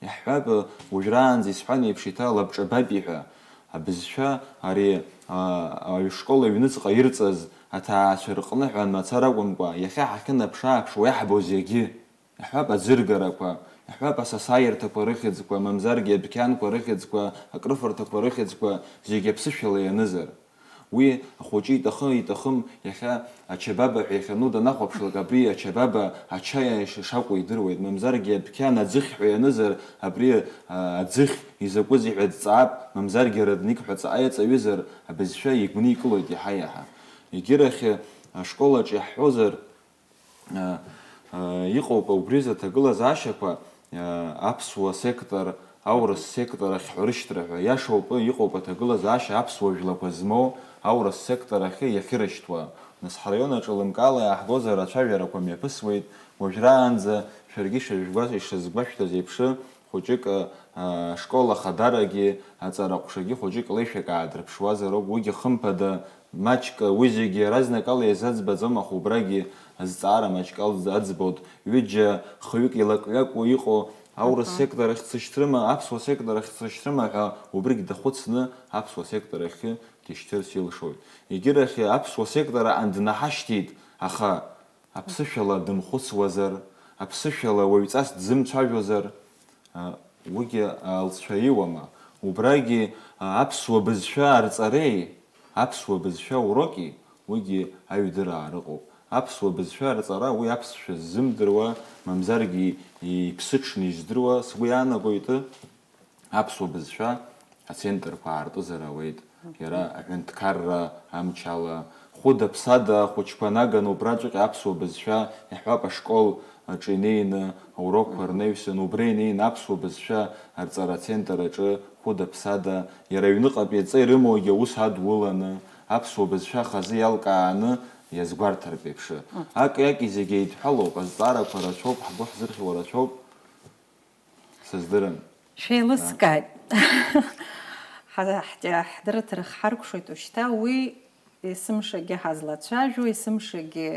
Иаҳҳәап, уажәраанӡа исҳәан еиԥш, еиҭа лабҿабатәи ҳәа. Абызшәа ари, а, аҩышкол аҩныҵҟа ирҵаз аҭаацәа рҟны ҳәа мацара акәымкәа, иахьа ҳахьынаԥш-ааԥшуа иаҳбо зегьы, иаҳҳәап, аӡыргарақәа, иаҳҳәап, асасааирҭақәа рыхьӡқәа, мамзаргьы адәқьанқәа рыхьӡқәа, акрыфарҭақәа рыхьӡқәа, зегьы аԥсышәала ианызар. Уи ахәыҷы иҭахы-иҭахым иахьа ачабаба ҳәа иахьану данахәаԥшлак, абри ачабаба ачаи ш-, шакәу идыруеит, мамзаргьы адәқьан аӡыхь ҳәа ианызар, абри, а, аӡыхь изакәызеи ҳәа дҵаап, мамзаргьы родник ҳәа ҵаҟа иаҵаҩызар, абызшәа игәникылоит иаҳа-иаҳа. Егьырахь ашкол аҿы иаҳҳәозар, а, а, иҟоуп убри рзы аҭагылазаашьақәа, а, аԥсуа сектор, аурыс сектор ахь ҳәа рышьҭра ҳәа. Иашоуп, иҟоуп аҭагылазаашьа аԥсуа жәлақәа змоу аурыс сектор ахьы иахьырышьҭуа. Нас ҳраион аҿы лымкаала иааҳгозар ацәажәарақәа мҩаԥысуеит, уажәраанӡа шәаргьы ишажәгәа-, ишазгәашәҭаз еиԥш, хәыҷык, а, ашкол ахадарагьы, аҵара ҟәшагьы хәыҷык леишәак аадырԥшуазароуп, уигьы хымԥада, маҷк, уи зегьы иаразнакала иазаӡбаӡом, аха убрагьы азҵаара маҷк алз-, аӡбоит, ҩыџьа, хҩык илакҩакуа иҟоу аурыс Аҳа. Сектор ахьӡ сышьҭрыма, аԥсуа сектор ахьӡ сышьҭрыма ҳәа убригь дахәыцны аԥсуа сектор ахьы дишьҭырц илшоит. Егьырахь аԥсуа сектор аҟан днаҳашьҭит, аха аԥсышәала дымхәыцуазар, аԥсышәала уаҩҵас дзымцәажәозар, а, уигьы алҵшәа иуама? Убрагьы, а, аԥсуа бызшәа арҵареи, аԥсуа бызшәа уроки, уигьы аҩдыраа рыҟоуп. Аԥсуа бызшәа арҵара уи аԥсшәа ззымдыруа, мамзаргьы иԥсыҽны издыруа, сгәы иаанагоит, аԥсуа бызшәа ацентрқәа аартызар ауеит. Иара аҳәынҭқарра амчала, хәыда-ԥсада ахәыҷқәа наганы убраҵәҟьа аԥсуа бызшәа иаҳҳәап, ашкол аҿы инеины, аурокқәа рнаҩсан, убра инеины аԥсуа бызшәа арҵара ацентр аҿы хәыда-ԥсада, иара аҩныҟатәи адҵа ирымоугьы аус адуланы, аԥсуа бызшәа хазы иалкааны иазгәарҭартә еиԥш. Аки-аки зегьы еидҳәалоуп, азҵаарақәа рацәоуп, ҳгәы ҳзырхьуа рацәоуп. Сыздырам. Шәеилыскааит. Ҳа-, ҳтеа-, ҳдырраҭара хҳаркәшоит ушьҭа, уи есымшагьы ҳазлацәажәо, есымшагьы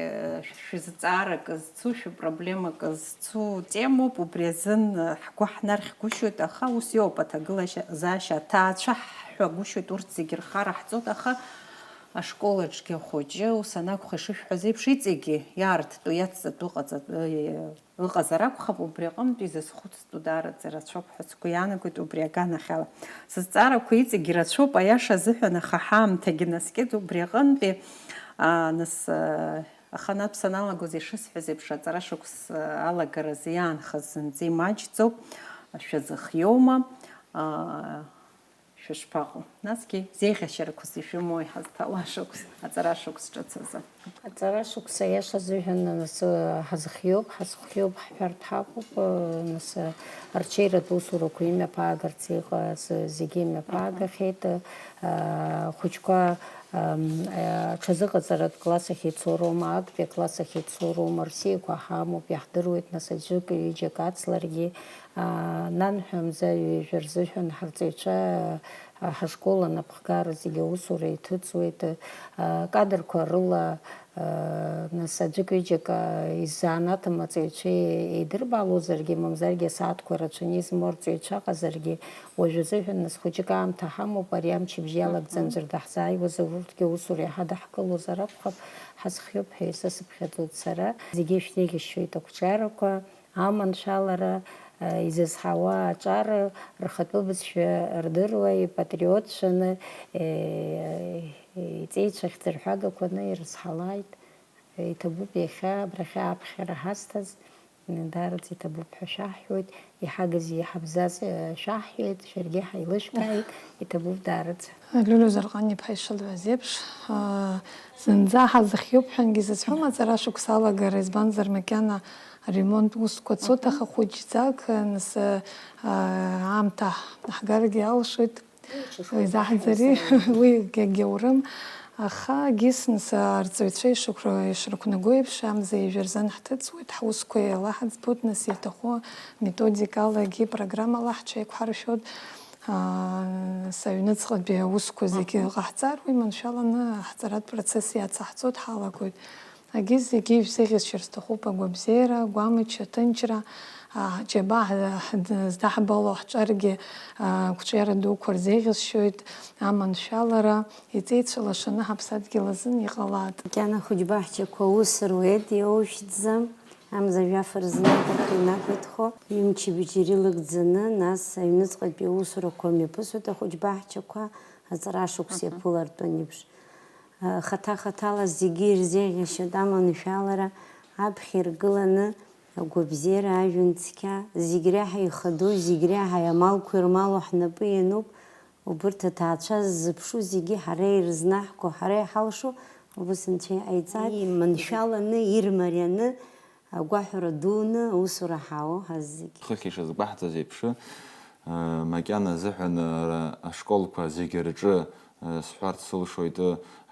шә-, шәызҵаарак зцу, шәпроблемак зцу темоуп, убри азын ҳгәы ҳнархьгәышьоит, аха ус иоуп аҭагылазаашьа, аҭаацәа ҳҳәагәышьоит, урҭ зегьы рхара ҳҵоит, аха ашкол аҿгьы ахәыҷы, ус анакәха, ишышәҳәаз еиԥш, иҵегьы иаарҭтәу, иацҵатәу, ыҟаҵатәу, ыҟазар акәхап, убри аҟынтә изызхәыцтәу даараӡа рацәоуп ҳәа сгәы иаанагоит убри аганахьала. Сызҵаарақәа иҵегь ирацәоуп, аиаша азыҳәан, аха ҳаамҭагьы наскьеит убри аҟынтәи, аа, нас, аа, аханатә саналагоз ишысҳәаз еиԥш, аҵара шықәс, аа, алагаразы иаанхаз зынӡа имаҷӡоуп, шәазыхиоума, аа, Шәышԥаҟоу? Насгьы зеиӷьашьарақәас ишәымоу иҳазҭала шықәс, аҵара шықәс ҿыц азы. Аҵара шықәса иаша азыҳәан нас ҳазхиоуп, ҳазхиоуп, ҳҳәартә ҳаҟоуп, нас арҽеиратә усурақәа имҩаԥаагарц иҟаз зегьы имҩаԥаагахьеит, ахәыҷқәа аҽазыҟаҵаратә класс ахь ицо роума, актәи акласс ахь ицо роума, рсиақәа ҳамоуп, иаҳдыруеит, нас аӡәык-ҩыџьак ацларгьы, нанҳәа мза ҩажәа рзыҳәан ҳарҵаҩцәа ҳашкол анапхгара зегьы аусура иҭыҵуеит, кадрқәа рыла, нас аӡәык-ҩыџьак иззаанаҭым аҵаҩцәа еидырбалозаргьы, мамзаргьы асааҭқәа рацәаны измоу арҵаҩцәа ыҟазаргьы, уажә азыҳәан нас хәыҷык аамҭа ҳамоуп, ари амчыбжь иалагӡаны ӡәыр даҳзааиуазар, урҭгьы аусура иаҳа даҳкылозар акәхап, ҳазхиоуп ҳәа исысыԥхьаӡоит сара. Зегьы ишәзеиӷьасшьоит ақәҿиарақәа, аманшәалара, изызҳауа аҿар, рхатәы бызшәа рдыруа, ипатриотцәаны, иҵеицәа хьӡырҳәагақәаны ирызҳалааит. Иҭабуп иахьа абрахьы аԥхьара ҳазҭаз, даараӡа иҭабуп ҳәа шәаҳҳәоит, иҳагыз, иҳабзаз шәаҳҳәеит, шәаргьы ҳаилышәкааит, иҭабуп даараӡа. Лиулиа Зарҟан-иԥҳа ишылҳәаз еиԥш, зынӡа ҳазхиоуп ҳәангьы изазҳәом аҵара шықәса алагара, избанзар, макьана аремонт усқәа цоит, аха хәыҷӡак, нас, аамҭа ҳгаргьы алшоит. Изаҳӡари, уи гьагьаурым, аха гьыс, нас, арҵаҩцәа ишықәра-, ишрықәнаго еиԥш, амза ҩажәа рзын ҳҭыҵуеит, ҳусқәа еилаҳаӡбоит, нас, иаҭаху методикалагьы программала ҳҽеиқәҳаршәоит. Нас аҩныҵҟатәи аусқәа зегьы ҟаҳҵар, уи маншәаланы ҳҵаратә процесс иацаҳҵоит, ҳалагоит. Агьыс зегьы ишәзеиӷьасшьар сҭахуп агәабзиара, агәамч, аҭынчра, аџьабаа здаҳбало ҳҿаргьы, ақәҿиара дуқәа рзеиӷьасшьоит, аманшәалара, иҵеицәа лашаны ҳаԥсадгьыл азын иҟалааит. Макьана ахәыҷбаҳчақәа аус руеит, иоушьҭӡам, амза жәаф рзы инагоит, инагоит хо, ҩымчыбжь ирылагӡаны, нас аҩныҵҟатәи аусурақәа мҩаԥысуеит ахәыҷбаҳчақәа, аҵара шықәс иаԥылартә еиԥш. Хаҭа-хаҭала зегьы ирзеиӷьасшьоит аманшәалара, аԥхьа иргыланы агәабзиара, ажәҩан цқьа, зегь реиҳа ихадоу, зегь реиҳа амалқәа ирмало ҳнапы иануп, убырҭ аҭаацәа ззыԥшу зегьы ҳара ирызнаҳго, ҳара иҳалшо убыс Анцәа иҟаиҵааит. Иманшәаланы, ирмарианы, агәаҳәара дуны аусура ҳауоу ҳазегь. Хыхь ишазгәаҳҵаз еиԥш, макьана азыҳәан ара ашколқәа зегьы рҿы, сҳәарц сылшоит,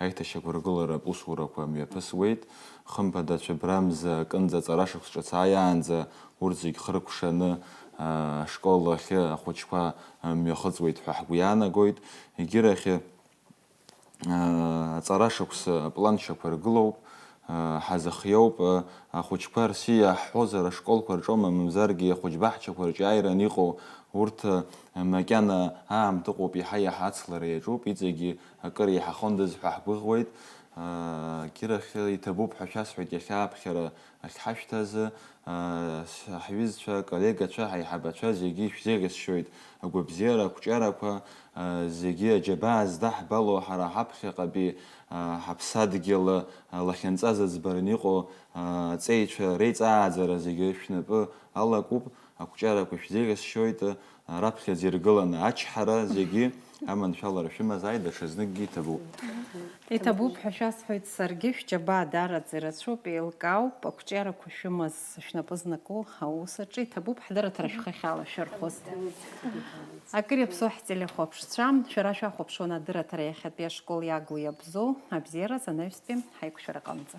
аиҭашьақәыргыларатә усурақәа мҩаԥысуеит. Хымԥада, цәыббрамза акынӡа, аҵара шықәс ҿыц ааиаанӡа урҭ зегь хыркәшаны ашкол ахьы ахәыҷқәа мҩахыҵуеит ҳәа ҳгәы иаанагоит. Егьирахь, аҵара шықәса апланшьақәа ргылоуп, ҳазыхиоуп, ахәыҷқәа рсиа ҳҳәозар, ашколқәа рҿоума, мамзаргьы ахәыҷбаҳчақәа рҿы иааираны иҟоу, урҭ макьана аамҭа ыҟоуп, иаҳа-иаҳа ацлара иаҿуп, иҵегьы акыр еиҳахондаз ҳәа ҳгәыӷуеит. Егьирахь иҭабуп ҳәа шәасҳәоит иахьа аԥхьара ахьҳашәҭаз, ҳҩызцәа, коллегацәа, ҳаиҳабацәа зегьы ишәзеиӷьасшьоит агәабзиара, ақәҿиарақәа, зегьы аџьабаа здаҳбало ҳара ҳаԥхьаҟатәи ҳаԥсадгьыл лахьынҵа зыӡбараны иҟоу аҵеицәа реиҵааӡара зегьы шәнапы алакуп, ақәҿиарақәа шәзеиӷьасшьоит, раԥхьаӡа иргыланы ачҳара зегьы аманшәалара шәымазааит, даҽазныкгьы иҭабуп. Иҭабуп ҳәа шәасҳәоит саргьы, шәџьабаа даараӡа ирацәоуп, еилкаауп, ақәҿиарақәа шәымаз шәнапы знакыло аус аҿы, иҭабуп ҳдырраҭара шәхахьала шәырхәыз. Акыр иаԥсоу ҳтелехәаԥшцәа, шәара шәахәаԥшуан адырраҭара иахьатәи ашкол иагу иабзоу, абзиараз анаҩстәи ҳаиқәшәараҟынӡа.